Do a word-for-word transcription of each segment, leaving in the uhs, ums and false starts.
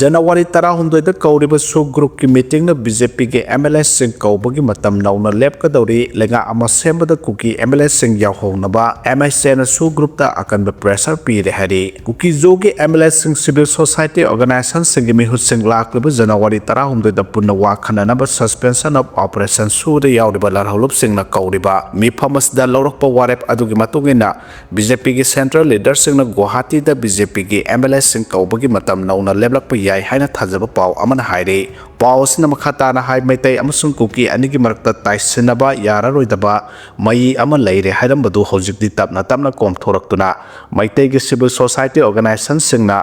ꯖꯅꯋꯥꯔꯤ ꯇꯔꯥꯍꯨꯝꯗꯣꯏꯗ ꯀꯧꯔꯤꯕ ꯁꯨ ꯒ꯭ꯔꯨꯞꯀꯤ ꯃꯤꯇꯤꯡꯅ B J ꯄꯤꯒꯤ M L ꯑꯦꯁꯤꯡ ꯀꯧꯕꯒꯤ ꯃꯇꯝ ꯅꯧꯅ ꯂꯦꯞꯀꯗꯧꯔꯤ꯫ ꯂꯩꯉꯥꯛ ꯑꯃ ꯁꯦꯝꯕꯗ ꯀꯨꯀꯤ ꯑꯦꯝ ꯑꯦꯜ ꯑꯦꯁꯤꯡ ꯌꯥꯎꯍꯧꯅꯕ ꯑꯦꯝ ꯑꯥꯏ ꯁꯤꯅ ꯁꯨ ꯒ꯭ꯔꯨꯞꯇ ꯑꯀꯟꯕ ꯄ꯭ꯔꯦꯁꯔ ꯄꯤꯔꯦ ꯍꯥꯏꯔꯤ꯫ ꯀꯨꯀꯤꯖꯣꯒꯤ ꯑꯦꯝ ꯑꯦꯜ ꯑꯦꯁꯤꯡ, ꯁꯤꯚꯤꯜ ꯁꯣꯁꯥꯏꯇꯤ ꯑꯣꯔꯒꯅꯥꯏꯖꯦꯁꯟꯁꯤꯡꯒꯤ ꯃꯤꯍꯨꯠꯁꯤꯡ ꯂꯥꯛꯂꯤꯕ ꯖꯅꯋꯥꯔꯤ ꯇꯔꯥꯍꯨꯝꯗꯣꯏꯗ ꯄꯨꯟꯅ ꯋꯥ ꯈꯟꯅꯅꯕ suspension of operation ꯁꯨꯗ ꯌꯥꯎꯔꯤꯕ ꯂꯥꯜꯍꯧꯂꯨꯞꯁꯤꯡꯅ ꯀꯧꯔꯤꯕ ꯃꯤꯐꯝ ꯑꯁꯤꯗ ꯂꯧꯔꯛꯄ ꯋꯥꯔꯦꯞ ꯑꯗꯨꯒꯤ ꯃꯇꯨꯡ ꯏꯟꯅ ꯕꯤ ꯖꯦ ꯄꯤꯒꯤ ꯁꯦꯟꯇ꯭ꯔꯦꯜ ꯂꯤꯗꯔꯁꯤꯡꯅ ꯒꯨꯋꯥꯍꯥꯇꯤꯗ ꯕꯤ ꯖꯦ ꯄꯤꯒꯤ ꯑꯦꯝ ꯑꯦꯜ ꯑꯦꯁꯤꯡ ꯀꯧꯕꯒꯤ ꯃꯇꯝ ꯅꯧꯅ ꯂꯦꯞꯂꯛꯄ ꯌꯥꯏ ꯍꯥꯏꯅ ꯊꯥꯖꯕ ꯄꯥꯎ ꯑꯃꯅ ꯍꯥꯏꯔꯤ꯫ ꯄꯥꯎ ꯑꯁꯤꯅ ꯃꯈꯥ ꯇꯥꯅ ꯍꯥꯏ, ꯃꯩꯇꯩ ꯑꯃꯁꯨꯡ ꯀꯨꯀꯤ ꯑꯅꯤꯒꯤ ꯃꯔꯛꯇ ꯇꯥꯏꯁꯤꯟꯅꯕ ꯌꯥꯔꯔꯣꯏꯗꯕ ꯃꯌꯤ ꯑꯃ ꯂꯩꯔꯦ ꯍꯥꯏꯔꯝꯕꯗꯨ ꯍꯧꯖꯤꯛꯇꯤ ꯇꯞꯅ ꯇꯞꯅ ꯀꯣꯝꯊꯣꯔꯛꯇꯨꯅ ꯃꯩꯇꯩꯒꯤ ꯁꯤꯚꯤꯜ ꯁꯣꯁꯥꯏꯇꯤ ꯑꯣꯔꯒꯅꯥꯏꯖꯦꯁꯟꯁꯤꯡꯅ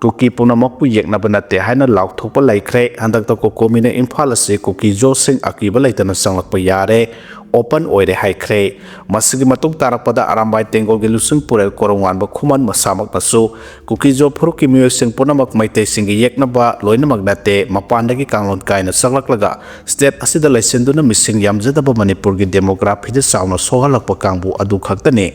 ꯀꯨꯀꯤ ꯄꯨꯝꯅꯃꯛꯄꯨ ꯌꯦꯛꯅꯕ ꯅꯠꯇꯦ ꯍꯥꯏꯅ ꯂꯥꯎꯊꯣꯛꯄ ꯂꯩꯈ꯭ꯔꯦ꯫ ꯍꯟꯗꯛꯇ ꯀꯣꯀꯣꯃꯤꯅ ꯏꯝꯐꯥꯜ ꯑꯁꯤ ꯀꯨꯀꯤꯖꯣꯁꯤꯡ ꯑꯀꯤꯕ ꯂꯩꯇꯅ ꯆꯪꯂꯛꯄ ꯌꯥꯔꯦ, open ꯑꯣꯏꯔꯦ ꯍꯥꯏꯈ꯭ꯔꯦ꯫ ꯃꯁꯤꯒꯤ ꯃꯇꯨꯡ ꯇꯥꯔꯛꯄꯗ ꯑꯔꯥꯝꯕꯥꯏ ꯇꯦꯡꯒꯣꯜꯒꯤ ꯂꯨꯆꯤꯡ ꯄꯨꯔꯦꯜ ꯀꯣꯔꯧꯉꯥꯟꯕ ꯈꯨꯃꯟ ꯃꯁꯥꯃꯛꯅꯁꯨ ꯀꯨꯀꯤꯖꯣ ꯐꯨꯔꯨꯞꯀꯤ ꯃꯤꯑꯣꯏꯁꯤꯡ ꯄꯨꯝꯅꯃꯛ ꯃꯩꯇꯩꯁꯤꯡꯒꯤ ꯌꯦꯛꯅꯕ ꯂꯣꯏꯅꯃꯛ ꯅꯠꯇꯦ, ꯃꯄꯥꯟꯗꯒꯤ ꯀꯥꯡꯂꯣꯟ ꯀꯥꯏꯅ ꯆꯪꯂꯛꯂꯒ state ꯑꯁꯤꯗ ꯂꯩꯁꯤꯟꯗꯨꯅ ꯃꯤꯁꯤꯡ ꯌꯥꯝꯖꯗꯕ ꯃꯅꯤꯄꯨꯔꯒꯤ demographyꯗ ꯆꯥꯎꯅ ꯁꯣꯛꯍꯜꯂꯛꯄ ꯀꯥꯡꯕꯨ ꯑꯗꯨ ꯈꯛꯇꯅꯤ꯫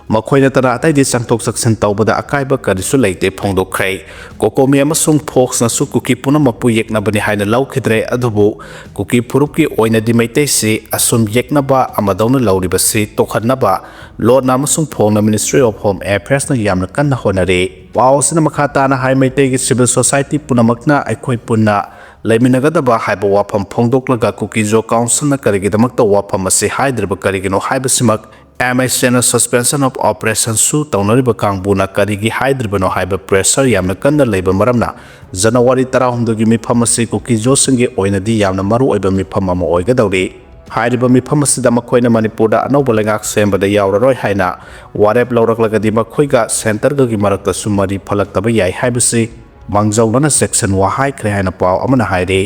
ꯃꯈꯣꯏ ꯅꯠꯇꯅ ꯑꯇꯩꯗꯤ ꯆꯪꯊꯣꯛ ꯆꯪꯁꯤꯟ ꯇꯧꯕꯗ ꯑꯀꯥꯏꯕ ꯀꯔꯤꯁꯨ ꯂꯩꯇꯦ ꯐꯣꯡꯗꯣꯛꯈ꯭ꯔꯦ꯫ ꯀꯣꯀꯣꯃꯤ ꯑꯃꯁꯨꯡ ꯐꯣꯛꯁꯅꯁꯨ ꯀꯨꯀꯤ ꯄꯨꯝꯅꯃꯛꯄꯨ ꯌꯦꯛꯅꯕꯅꯤ ꯍꯥꯏꯅ ꯂꯧꯈꯤꯗ꯭ꯔꯦ, ꯑꯗꯨꯕꯨ ꯀꯨꯀꯤ ꯐꯨꯔꯨꯞꯀꯤ ꯑꯣꯏꯅꯗꯤ ꯃꯩꯇꯩꯁꯤ ꯑꯁꯨꯝ ꯌꯦꯛꯅꯕ ꯑꯃꯗꯧꯅ ꯂꯧꯔꯤꯕꯁꯤ ꯇꯣꯛꯍꯟꯅꯕ ꯂꯣꯠꯅ ꯑꯃꯁꯨꯡ ꯐꯣꯡꯅ Ministry of Home Affairsꯅ ꯌꯥꯝꯅ ꯀꯟꯅ ꯍꯣꯠꯅꯔꯤ꯫ ꯄꯥꯎ ꯑꯁꯤꯅ ꯃꯈꯥ ꯇꯥꯅ ꯍꯥꯏ, ꯃꯩꯇꯩꯒꯤ civil society ꯄꯨꯝꯅꯃꯛꯅ ꯑꯩꯈꯣꯏ ꯄꯨꯟꯅ ꯂꯩꯃꯤꯟꯅꯒꯗꯕ ꯍꯥꯏꯕ ꯋꯥꯐꯝ ꯐꯣꯡꯗꯣꯛꯂꯒ ꯀꯨꯀꯤꯖꯣ councilꯅ ꯀꯔꯤꯒꯤꯗꯃꯛꯇ ꯋꯥꯐꯝ ꯑꯁꯤ ꯍꯥꯏꯗ꯭ꯔꯤꯕ ꯀꯔꯤꯒꯤꯅꯣ ꯍꯥꯏꯕꯁꯤꯃꯛ ꯑꯦꯝ ꯑꯥꯏ ꯁꯤꯅ suspension of operation ꯁꯨ ꯇꯧꯅꯔꯤꯕ ꯀꯥꯡꯕꯨꯅ ꯀꯔꯤꯒꯤ ꯍꯥꯏꯗ꯭ꯔꯤꯕꯅꯣ ꯍꯥꯏꯕ pressure ꯌꯥꯝꯅ ꯀꯟꯅ ꯂꯩꯕ ꯃꯔꯝꯅ ꯖꯅꯋꯥꯔꯤ ꯇꯔꯥꯍꯨꯝꯗꯣꯏꯒꯤ ꯃꯤꯐꯝ ꯑꯁꯤ ꯀꯨꯀꯤꯖꯣꯁꯤꯡꯒꯤ ꯑꯣꯏꯅꯗꯤ ꯌꯥꯝꯅ ꯃꯔꯨ ꯑꯣꯏꯕ ꯃꯤꯐꯝ ꯑꯃ ꯑꯣꯏꯒꯗꯧꯔꯤ꯫ ꯍꯥꯏꯔꯤꯕ ꯃꯤꯐꯝ ꯑꯁꯤꯗ ꯃꯈꯣꯏꯅ ꯃꯅꯤꯄꯨꯔꯗ ꯑꯅꯧꯕ ꯂꯩꯉꯥꯛ ꯁꯦꯝꯕꯗ ꯌꯥꯎꯔꯔꯣꯏ ꯍꯥꯏꯅ ꯋꯥꯔꯦꯞ ꯂꯧꯔꯛꯂꯒꯗꯤ ꯃꯈꯣꯏꯒ centreꯒꯒꯤ ꯃꯔꯛꯇꯁꯨ ꯃꯔꯤ ꯐꯠꯂꯛꯇꯕ ꯌꯥꯏ ꯍꯥꯏꯕꯁꯤ ꯃꯥꯡꯖꯧꯅꯅ ꯁꯦꯛꯁꯟ ꯋꯥ ꯍꯥꯏꯈ꯭ꯔꯦ ꯍꯥꯏꯅ ꯄꯥꯎ ꯑꯃꯅ ꯍꯥꯏꯔꯤ꯫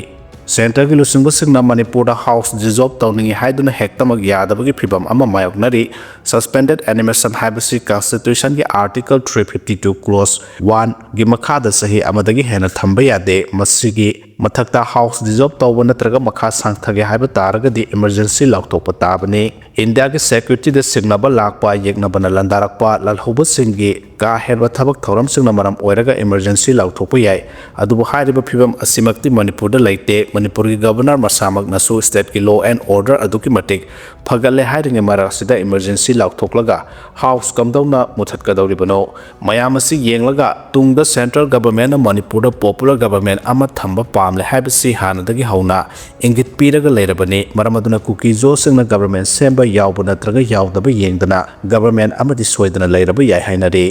Centreꯒꯤ ꯂꯨꯆꯤꯡꯕꯁꯤꯡꯅ ꯃꯅꯤꯄꯨꯔꯗ house dissolve ꯇꯧꯅꯤꯡꯏ ꯍꯥꯏꯗꯨꯅ ꯍꯦꯛꯇꯃꯛ ꯌꯥꯗꯕꯒꯤ ꯐꯤꯚꯝ ꯑꯃ ꯃꯥꯌꯣꯛꯅꯔꯤ꯫ Suspended animation ꯍꯥꯏꯕꯁꯤ constitutionꯒꯤ article three fifty two clause oneꯒꯤ ꯃꯈꯥꯗ ꯆꯍꯤ ꯑꯃꯗꯒꯤ ꯍꯦꯟꯅ ꯊꯝꯕ ꯌꯥꯗꯦ꯫ ꯃꯁꯤꯒꯤ ꯃꯊꯛꯇ house dissolve ꯇꯧꯕ ꯅꯠꯇ꯭ꯔꯒ ꯃꯈꯥ ꯁꯥꯡꯊꯒꯦ ꯍꯥꯏꯕ ꯇꯥꯔꯒꯗꯤ emergency ꯂꯥꯎꯊꯣꯛꯄ ꯇꯥꯕꯅꯤ꯫ ꯏꯟꯗꯤꯌꯥꯒꯤ security ꯗ ꯁꯤꯡꯅꯕ ꯂꯥꯛꯄ, ꯌꯦꯛꯅꯕꯅ ꯂꯥꯟꯗꯥꯔꯛꯄ ꯂꯥꯜꯍꯧꯕꯁꯤꯡꯒꯤ ꯀꯥ ꯍꯦꯟꯕ ꯊꯕꯛ ꯊꯧꯔꯝꯁꯤꯡꯅ ꯃꯔꯝ ꯑꯣꯏꯔꯒ emergency ꯂꯥꯎꯊꯣꯛꯄ ꯌꯥꯏ꯫ ꯑꯗꯨꯕꯨ ꯍꯥꯏꯔꯤꯕ ꯐꯤꯕꯝ ꯑꯁꯤꯃꯛꯇꯤ ꯃꯅꯤꯄꯨꯔꯗ ꯂꯩꯇꯦ꯫ ꯃꯅꯤꯄꯨꯔꯒꯤ Governor ꯃꯁꯥꯃꯛꯅꯁꯨ state ꯀꯤ law and order ꯑꯗꯨꯛꯀꯤ ꯃꯇꯤꯛ ꯐꯒꯠꯂꯦ ꯍꯥꯏꯔꯤꯉꯩ ꯃꯔꯛ ꯑꯁꯤꯗ emergency ꯂꯥꯎꯊꯣꯛꯂꯒ house ꯀꯝꯗꯧꯅ ꯃꯨꯊꯠꯀꯗꯧꯔꯤꯕꯅꯣ? ꯃꯌꯥꯝ ꯑꯁꯤ ꯌꯦꯡꯂꯒ ꯇꯨꯡꯗ central government ꯅ ꯃꯅꯤꯄꯨꯔꯗ popular government ꯑꯃ ꯊꯝꯕ ꯄꯥꯝꯂꯦ ꯍꯥꯏꯕꯁꯤ ꯍꯥꯟꯅꯗꯒꯤ ꯍꯧꯅ ꯏꯪꯒꯤꯠ ꯄꯤꯔꯒ ꯂꯩꯔꯕꯅꯤ꯫ ꯃꯔꯝ ꯑꯗꯨꯅ ꯀꯨꯀꯤ-ꯖꯣꯁꯤꯡꯅ government ꯁꯦꯝꯕ ꯌꯥꯎꯕ ꯅꯠꯇ꯭ꯔꯒ ꯌꯥꯎꯗꯕ ꯌꯦꯡꯗꯅ government ꯑꯃꯗꯤ ꯁꯣꯏꯗꯅ ꯂꯩꯔꯕ ꯌꯥꯏ ꯍꯥꯏꯅꯔꯤ꯫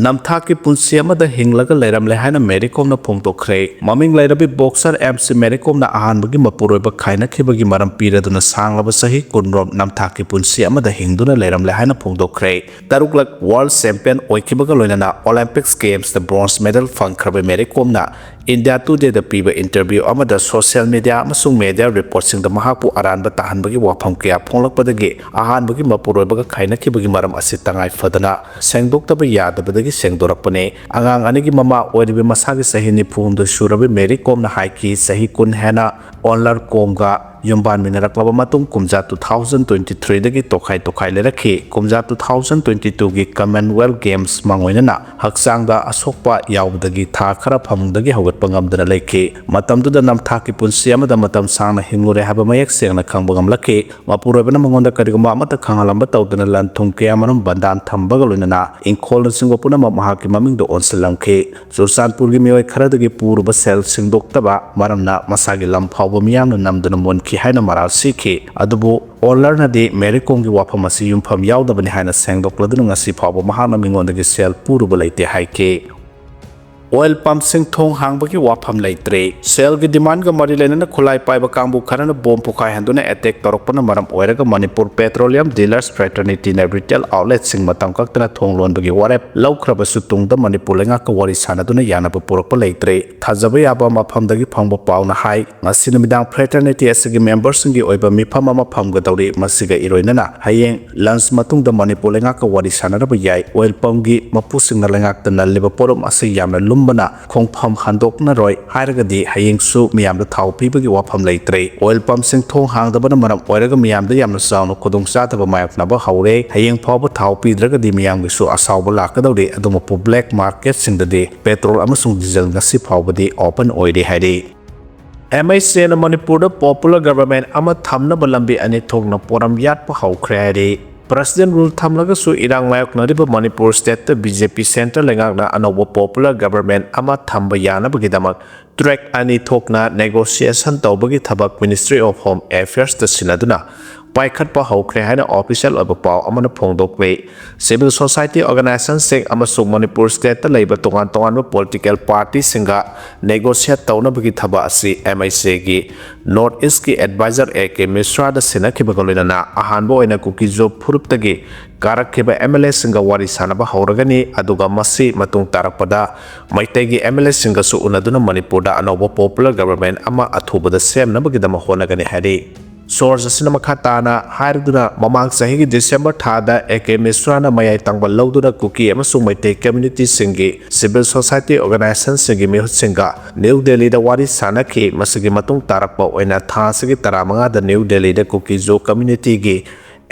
ꯅꯝꯊꯥꯛꯀꯤ ꯄꯨꯟꯁꯤ ꯑꯃꯗ ꯍꯤꯡꯂꯒ ꯂꯩꯔꯝꯂꯦ ꯍꯥꯏꯅ ꯃꯦꯔꯤ ꯀꯣꯝꯅ ꯐꯣꯡꯗꯣꯛꯈ꯭ꯔꯦ꯫ ꯃꯃꯤꯡ ꯂꯩꯔꯕꯤ boxer ꯑꯦꯝ ꯁꯤ ꯃꯦꯔꯤ ꯀꯣꯝꯅ ꯑꯍꯥꯟꯕꯒꯤ ꯃꯄꯨꯔꯣꯏꯕ ꯈꯥꯏꯅꯈꯤꯕꯒꯤ ꯃꯔꯝ ꯄꯤꯔꯗꯨꯅ ꯁꯥꯡꯂꯕ ꯆꯍꯤ ꯀꯨꯟꯔꯣꯝ ꯅꯝꯊꯥꯛꯀꯤ ꯄꯨꯟꯁꯤ ꯑꯃꯗ ꯍꯤꯡꯗꯨꯅ ꯂꯩꯔꯝꯂꯦ ꯍꯥꯏꯅ ꯐꯣꯡꯗꯣꯛꯈ꯭ꯔꯦ꯫ ꯇꯔꯨꯛꯂꯛ world champion ꯑꯣꯏꯈꯤꯕꯒ ꯂꯣꯏꯅꯅ Olympics games ꯇ bronze medal ꯐꯪꯈ꯭ꯔꯕ ꯃꯦꯔꯤ ꯀꯣꯝꯅ India Today ꯗ ꯄꯤꯕ interview ꯑꯃꯗ social media ꯑꯃꯁꯨꯡ media report ꯁꯤꯡꯗ ꯃꯍꯥꯛꯄꯨ ꯑꯔꯥꯟꯕ ꯇꯥꯍꯟꯕꯒꯤ ꯋꯥꯐꯝ ꯀꯌꯥ ꯐꯣꯡꯂꯛꯄꯗꯒꯤ ꯑꯍꯥꯟꯕꯒꯤ ꯃꯄꯨꯔꯣꯏꯕꯒ ꯈꯥꯏꯅꯈꯤꯕꯒꯤ ꯃꯔꯝ ꯑꯁꯤ ꯇꯉꯥꯏ ꯐꯗꯅ ꯁꯦꯡꯗꯣꯛꯇꯕ ꯌꯥꯗꯕꯗꯒꯤ ꯁꯦꯡꯗꯣꯔꯛꯄꯅꯤ꯫ ꯑꯉꯥꯡ ꯑꯅꯤꯒꯤ ꯃꯃꯥ ꯑꯣꯏꯔꯤꯕ ꯃꯁꯥꯒꯤ ꯆꯍꯤ ꯅꯤꯐꯨ ꯍꯨꯝꯗꯣꯏ ꯁꯨꯔꯕꯤ ꯃꯦꯔꯤ ꯀꯣꯝꯅ ꯍꯥꯏꯈꯤ, ꯆꯍꯤ ꯀꯨꯟ ꯍꯦꯟꯅ ꯑꯣꯟꯂꯔ ꯀꯣꯝꯒ ꯌꯨꯝꯕꯥꯟꯃꯤꯟꯅꯔꯛꯂꯕ ꯃꯇꯨꯡ, ꯀꯨꯝꯖꯥ two thousand twenty three ꯗꯒꯤ ꯇꯣꯈꯥꯏ ꯇꯣꯈꯥꯏ ꯂꯩꯔꯛꯈꯤ꯫ ꯀꯨꯝꯖꯥ two thousand twenty two ꯒꯤ Commonwealth Games ꯃꯥꯡꯑꯣꯏꯅꯅ ꯍꯛꯆꯥꯡꯗ ꯑꯁꯣꯛꯄ ꯌꯥꯎꯕꯗꯒꯤ ꯊꯥ ꯈꯔ ꯐꯃꯨꯡꯗꯒꯤ ꯍꯧꯒꯠꯄ ꯉꯝꯗꯅ ꯂꯩꯈꯤ꯫ ꯃꯇꯝꯗꯨꯗ ꯅꯝꯊꯥꯛꯀꯤ ꯄꯨꯟꯁꯤ ꯑꯃꯗ ꯃꯇꯝ ꯁꯥꯡꯅ ꯍꯤꯡꯂꯨꯔꯦ ꯍꯥꯏꯕ ꯃꯌꯦꯛ ꯁꯦꯡꯅ ꯈꯪꯕ ꯉꯝꯂꯛꯈꯤ꯫ ꯃꯄꯨꯔꯣꯏꯕꯅ ꯃꯉꯣꯟꯗ ꯀꯔꯤꯒꯨꯝꯕ ꯑꯃꯠꯇ ꯈꯪꯍꯜꯂꯝꯕ ꯇꯧꯗꯅ ꯂꯟ ꯊꯨꯝ ꯀꯌꯥꯃꯔꯨꯝ ꯕꯟꯗꯥꯟ ꯊꯝꯕꯒ ꯂꯣꯏꯅꯅ ꯏꯪꯈꯣꯜꯅꯆꯤꯡꯕ ꯄꯨꯝꯅꯃꯛ ꯃꯍꯥꯛꯀꯤ ꯃꯃꯤꯡꯗ ꯑꯣꯟꯁꯤꯜꯂꯝꯈꯤ꯫ ꯆꯨꯔꯆꯥꯟꯄꯨꯔꯒꯤ ꯃꯤꯑꯣꯏ ꯈꯔꯗꯒꯤ ꯄꯨꯔꯨꯕ ꯁꯦꯜ ꯁꯤꯡꯗꯣꯛꯇꯕ ꯃꯔꯝꯅ ꯃꯁꯥꯒꯤ ꯂꯝ ꯐꯥꯎꯕ ꯃꯤꯌꯥꯝꯅ ꯅꯝꯗꯨꯅ ꯃꯨꯟꯈꯤ ꯍꯥꯏꯅ ꯃꯔꯥꯜ ꯁꯤꯈꯤ꯫ ꯑꯗꯨꯕꯨ ꯑꯣꯟꯂꯔꯅꯗꯤ ꯃꯦꯔꯤ ꯀꯣꯝꯒꯤ ꯋꯥꯐꯝ ꯑꯁꯤ ꯌꯨꯝꯐꯝ ꯌꯥꯎꯗꯕꯅꯤ ꯍꯥꯏꯅ ꯁꯦꯡꯗꯣꯛꯂꯗꯨꯅ ꯉꯁꯤ ꯐꯥꯎꯕ ꯃꯍꯥꯛꯅ ꯃꯤꯉꯣꯟꯗꯒꯤ ꯁꯦꯜ ꯄꯨꯔꯨꯕ ꯂꯩꯇꯦ ꯍꯥꯏꯈꯤ꯫ ꯑꯣꯏꯜ ꯄꯝꯁꯤꯡ ꯊꯣꯡ ꯍꯥꯡꯕꯒꯤ ꯋꯥꯐꯝ ꯂꯩꯇ꯭ꯔꯦ꯫ ꯁꯦꯜꯒꯤ ꯗꯤꯃꯥꯟꯒ ꯃꯔꯤ ꯂꯩꯅꯅ ꯈꯨꯠꯂꯥꯏ ꯄꯥꯏꯕ ꯀꯥꯡꯕꯨ ꯈꯔꯅ ꯕꯣꯝ ꯄꯣꯈꯥꯏꯍꯟꯗꯨꯅ ꯑꯦꯇꯦꯛ ꯇꯧꯔꯛꯄꯅ ꯃꯔꯝ ꯑꯣꯏꯔꯒ ꯃꯅꯤꯄꯨꯔ ꯄꯦꯇ꯭ꯔꯣꯂꯤꯌꯝ ꯗꯤꯂꯔꯁ ꯐ꯭ꯔꯦꯇꯔꯅꯤꯇꯤꯅ ꯔꯤꯇꯦꯜ ꯑꯥꯎꯠꯂꯦꯠꯁꯤꯡ ꯃꯇꯝ ꯀꯛꯇꯅ ꯊꯣꯡ ꯂꯣꯟꯕꯒꯤ ꯋꯥꯔꯦꯞ ꯂꯧꯈ꯭ꯔꯕꯁꯨ ꯇꯨꯡꯗ ꯃꯅꯤꯄꯨꯔ ꯂꯩꯉꯥꯛꯀ ꯋꯥꯔꯤ ꯁꯥꯟꯅꯗꯨꯅ ꯌꯥꯅꯕ ꯄꯨꯔꯛꯄ ꯂꯩꯇ꯭ꯔꯦ꯫ ꯊꯥꯖꯕ ꯌꯥꯕ ꯃꯐꯝꯗꯒꯤ ꯐꯪꯕ ꯄꯥꯎꯅ ꯍꯥꯏ, ꯉꯁꯤ ꯅꯨꯃꯤꯗꯥꯡ ꯐ꯭ꯔꯦꯇꯔꯅꯤꯇꯤ ꯑꯁꯤꯒꯤ ꯃꯦꯝꯕꯔꯁꯤꯡꯒꯤ ꯑꯣꯏꯕ ꯃꯤꯐꯝ ꯑꯃ ꯐꯝꯒꯗꯧꯔꯤ꯫ ꯃꯁꯤꯒ ꯏꯔꯣꯏꯅꯅ ꯍꯌꯦꯡ ꯂꯟꯁ ꯃꯇꯨꯡꯗ ꯃꯅꯤꯄꯨꯔ ꯂꯩꯉꯥꯛꯀ ꯋꯥꯔꯤ ꯁꯥꯟꯅꯔꯕ ꯌꯥꯏ꯫ ꯑꯣꯏꯜ ꯄꯝꯒꯤ ꯃꯄꯨꯁꯤꯡꯅ ꯂꯩꯉꯥꯛꯇ ꯅꯜꯂꯤꯕ ꯄꯣꯠꯂꯨꯝ ꯑꯁꯤ ꯌꯥꯝꯅ ꯂꯨꯝ ꯑꯌꯥꯝꯕꯅ ꯈꯣꯡꯐꯝ ꯍꯟꯗꯣꯛꯅꯔꯣꯏ ꯍꯥꯏꯔꯒꯗꯤ ꯍꯌꯦꯡꯁꯨ ꯃꯤꯌꯥꯝꯗ ꯊꯥꯎ ꯄꯤꯕꯒꯤ ꯋꯥꯐꯝ ꯂꯩꯇ꯭ꯔꯦ꯫ ꯑꯣꯏꯜ ꯄꯝꯁꯤꯡ ꯊꯣꯡ ꯍꯥꯡꯗꯕꯅ ꯃꯔꯝ ꯑꯣꯏꯔꯒ ꯃꯤꯌꯥꯝꯗ ꯌꯥꯝꯅ ꯆꯥꯎꯅ ꯈꯨꯗꯣꯡꯆꯥꯗꯕ ꯃꯥꯌꯣꯛꯅꯕ ꯍꯧꯔꯦ꯫ ꯍꯌꯦꯡ ꯐꯥꯎꯕ ꯊꯥꯎ ꯄꯤꯗ꯭ꯔꯒꯗꯤ ꯃꯤꯌꯥꯝꯒꯤꯁꯨ ꯑꯁꯥꯎꯕ ꯂꯥꯛꯀꯗꯧꯔꯤ꯫ ꯑꯗꯨꯕꯨ ꯕ꯭ꯂꯦꯛ ꯃꯥꯔꯀꯦꯠꯁꯤꯡꯗꯗꯤ ꯄꯦꯇ꯭ꯔꯣꯜ ꯑꯃꯁꯨꯡ ꯗꯤꯖꯜ ꯉꯁꯤ ꯐꯥꯎꯕꯗꯤ ꯑꯣꯄꯟ ꯑꯣꯏꯔꯤ ꯍꯥꯏꯔꯤ꯫ ꯑꯦꯝ ꯑꯩꯆ ꯑꯦꯅ ꯃꯅꯤꯄꯨꯔꯗ ꯄꯣꯄꯨꯂꯔ ꯒꯕꯔꯃꯦꯟ ꯑꯃ ꯊꯝꯅꯕ ꯂꯝꯕꯤ ꯑꯅꯤ ꯊꯣꯛꯅ ꯄꯣꯔꯝ ꯌꯥꯠꯄ ꯍꯧꯈ꯭ꯔꯦ ꯍꯥꯏꯔꯤ꯫ ꯄ꯭ꯔꯁꯤꯗꯦꯟ ꯔꯨꯜ ꯊꯝꯂꯒꯁꯨ ꯏꯔꯥꯡ ꯃꯥꯌꯣꯛꯅꯔꯤꯕ ꯃꯅꯤꯄꯨꯔ ꯁ꯭ꯇꯦꯠꯇ ꯕꯤ ꯖꯦ ꯄꯤ ꯁꯦꯟꯇꯔ ꯂꯩꯉꯥꯛꯅ ꯑꯅꯧꯕ ꯄꯣꯄꯨꯂꯔ ꯒꯕꯔꯃꯦꯟ ꯑꯃ ꯊꯝꯕ ꯌꯥꯅꯕꯒꯤꯗꯃꯛ ꯇ꯭ꯔꯦꯛ ꯑꯅꯤ ꯊꯣꯛꯅ ꯅꯦꯒꯣꯁꯤꯌꯦꯁꯟ ꯇꯧꯕꯒꯤ ꯊꯕꯛ ꯃꯤꯅꯤꯁꯇ꯭ꯔꯤ ꯑꯣꯐ ꯍꯣꯝ ꯑꯦꯐꯤꯌꯔꯁꯇ ꯁꯤꯟꯅꯗꯨꯅ ꯄꯥꯏꯈꯠꯄ ꯍꯧꯈ꯭ꯔꯦ ꯍꯥꯏꯅ ꯑꯣꯐꯤꯁꯤꯌꯦꯜ ꯑꯣꯏꯕ ꯄꯥꯎ ꯑꯃꯅ ꯐꯣꯡꯗꯣꯛꯂꯤ꯫ ꯁꯤꯚꯤꯜ ꯁꯣꯁꯥꯏꯇꯤ ꯑꯣꯔꯒꯅꯥꯏꯖꯦꯁꯟꯁꯤꯡ ꯑꯃꯁꯨꯡ ꯃꯅꯤꯄꯨꯔ ꯁ꯭ꯇꯦꯠꯇ ꯂꯩꯕ ꯇꯣꯉꯥꯟ ꯇꯣꯉꯥꯟꯕ ꯄꯣꯂꯤꯇꯤꯀꯦꯜ ꯄꯥꯔꯇꯤꯁꯤꯡꯒ ꯅꯦꯒꯣꯁꯤꯌꯦꯠ ꯇꯧꯅꯕꯒꯤ ꯊꯕꯛ ꯑꯁꯤ ꯑꯦꯝ ꯑꯩꯆ ꯑꯦꯒꯤ ꯅꯣꯔꯠ ꯏꯁꯀꯤ ꯑꯦꯗꯚꯥꯏꯖꯔ ꯑꯦ ꯀꯦ ꯃꯤꯁ꯭ꯔꯥꯗ ꯁꯤꯟꯅꯈꯤꯕꯒ ꯂꯣꯏꯅꯅ ꯑꯍꯥꯟꯕ ꯑꯣꯏꯅ ꯀꯨꯀꯤꯖꯣ ꯐꯨꯔꯨꯞꯇꯒꯤ ꯀꯥꯔꯛꯈꯤꯕ ꯑꯦꯝ ꯑꯦꯜ ꯑꯦꯁꯤꯡꯒ ꯋꯥꯔꯤ ꯁꯥꯅꯕ ꯍꯧꯔꯒꯅꯤ꯫ ꯑꯗꯨꯒ ꯃꯁꯤ ꯃꯇꯨꯡ ꯇꯥꯔꯛꯄꯗ ꯃꯩꯇꯩꯒꯤ ꯑꯦꯝ ꯑꯦꯜ ꯑꯦꯁꯤꯡꯒꯁꯨ ꯎꯅꯗꯨꯅ ꯃꯅꯤꯄꯨꯔꯗ ꯑꯅꯧꯕ ꯄꯣꯄꯨꯂꯔ ꯒꯕꯔꯃꯦꯟ ꯑꯃ ꯑꯊꯨꯕꯗ ꯁꯦꯝꯅꯕꯒꯤꯗꯃꯛ ꯍꯣꯠꯅꯒꯅꯤ ꯍꯥꯏꯔꯤ꯫ ꯁꯣꯔꯁ ꯑꯁꯤꯅ ꯃꯈꯥ ꯇꯥꯅ ꯍꯥꯏꯔꯗꯨꯅ, ꯃꯃꯥꯡ ꯆꯍꯤꯒꯤ ꯗꯤꯁꯦꯝꯕꯔ ꯊꯥꯗ ꯑꯦ ꯀꯦ ꯃꯤꯁ꯭ꯔꯥꯅ ꯃꯌꯥꯏ ꯇꯪꯕ ꯂꯧꯗꯨꯅ ꯀꯨꯀꯤ ꯑꯃꯁꯨꯡ ꯃꯩꯇꯩ ꯀꯝꯃ꯭ꯌꯨꯅꯤꯇꯤꯁꯤꯡꯒꯤ ꯁꯤꯚꯤꯜ ꯁꯣꯁꯥꯏꯇꯤ ꯑꯣꯔꯒꯅꯥꯏꯖꯦꯁꯟꯁꯤꯡꯒꯤ ꯃꯤꯍꯨꯠꯁꯤꯡꯒ ꯅ꯭ꯌꯨ ꯗꯦꯜꯂꯤꯗ ꯋꯥꯔꯤ ꯁꯥꯅꯈꯤ꯫ ꯃꯁꯤꯒꯤ ꯃꯇꯨꯡ ꯇꯥꯔꯛꯄ ꯑꯣꯏꯅ ꯊꯥ ꯑꯁꯤꯒꯤ ꯇꯔꯥꯃꯉꯥꯗ ꯅ꯭ꯌꯨ ꯗꯦꯜꯂꯤꯗ ꯀꯨꯀꯤꯖꯣ ꯀꯝꯃ꯭ꯌꯨꯅꯤꯇꯤꯒꯤ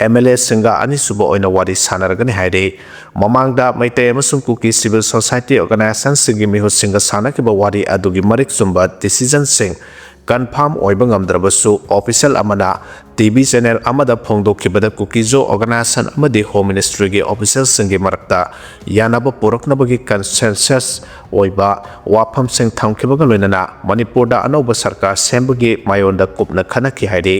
ꯑꯦꯝ ꯑꯦꯜ ꯑꯦꯁꯤꯡꯒ ꯑꯅꯤꯁꯨꯕ ꯑꯣꯏꯅ ꯋꯥꯔꯤ ꯁꯥꯅꯔꯒꯅꯤ ꯍꯥꯏꯔꯤ꯫ ꯃꯃꯥꯡꯗ ꯃꯩꯇꯩ ꯑꯃꯁꯨꯡ ꯀꯨꯀꯤ ꯁꯤꯚꯤꯜ ꯁꯣꯁꯥꯏꯇꯤ ꯑꯣꯔꯒꯅꯥꯏꯖꯦꯁꯟꯁꯤꯡꯒꯤ ꯃꯤꯍꯨꯠꯁꯤꯡꯒ ꯁꯥꯅꯈꯤꯕ ꯋꯥꯔꯤ ꯑꯗꯨꯒꯤ ꯃꯔꯤꯛ ꯆꯨꯝꯕ ꯗꯤꯁꯤꯖꯟꯁꯤꯡ ꯀꯟꯐꯥꯔꯝ ꯑꯣꯏꯕ ꯉꯝꯗ꯭ꯔꯕꯁꯨ, ꯑꯣꯐꯤꯁꯤꯌꯦꯜ ꯑꯃꯅ ꯇꯤ ꯚꯤ ꯆꯦꯅꯦꯜ ꯑꯃꯗ ꯐꯣꯡꯗꯣꯛꯈꯤꯕꯗ ꯀꯨꯀꯤꯖꯣ ꯑꯣꯔꯒꯅꯥꯏꯖꯦꯁꯟ ꯑꯃꯗꯤ ꯍꯣꯝ ꯃꯤꯅꯤꯁꯇ꯭ꯔꯤꯒꯤ ꯑꯣꯐꯤꯁꯤꯌꯦꯜꯁꯤꯡꯒꯤ ꯃꯔꯛꯇ ꯌꯥꯅꯕ ꯄꯨꯔꯛꯅꯕꯒꯤ ꯀꯟꯁꯦꯟꯁꯁ ꯑꯣꯏꯕ ꯋꯥꯐꯝꯁꯤꯡ ꯊꯝꯈꯤꯕꯒ ꯂꯣꯏꯅꯅ ꯃꯅꯤꯄꯨꯔꯗ ꯑꯅꯧꯕ ꯁꯔꯀꯥꯔ ꯁꯦꯝꯕꯒꯤ ꯃꯥꯌꯣꯟꯗ ꯀꯨꯞꯅ ꯈꯟꯅꯈꯤ ꯍꯥꯏꯔꯤ꯫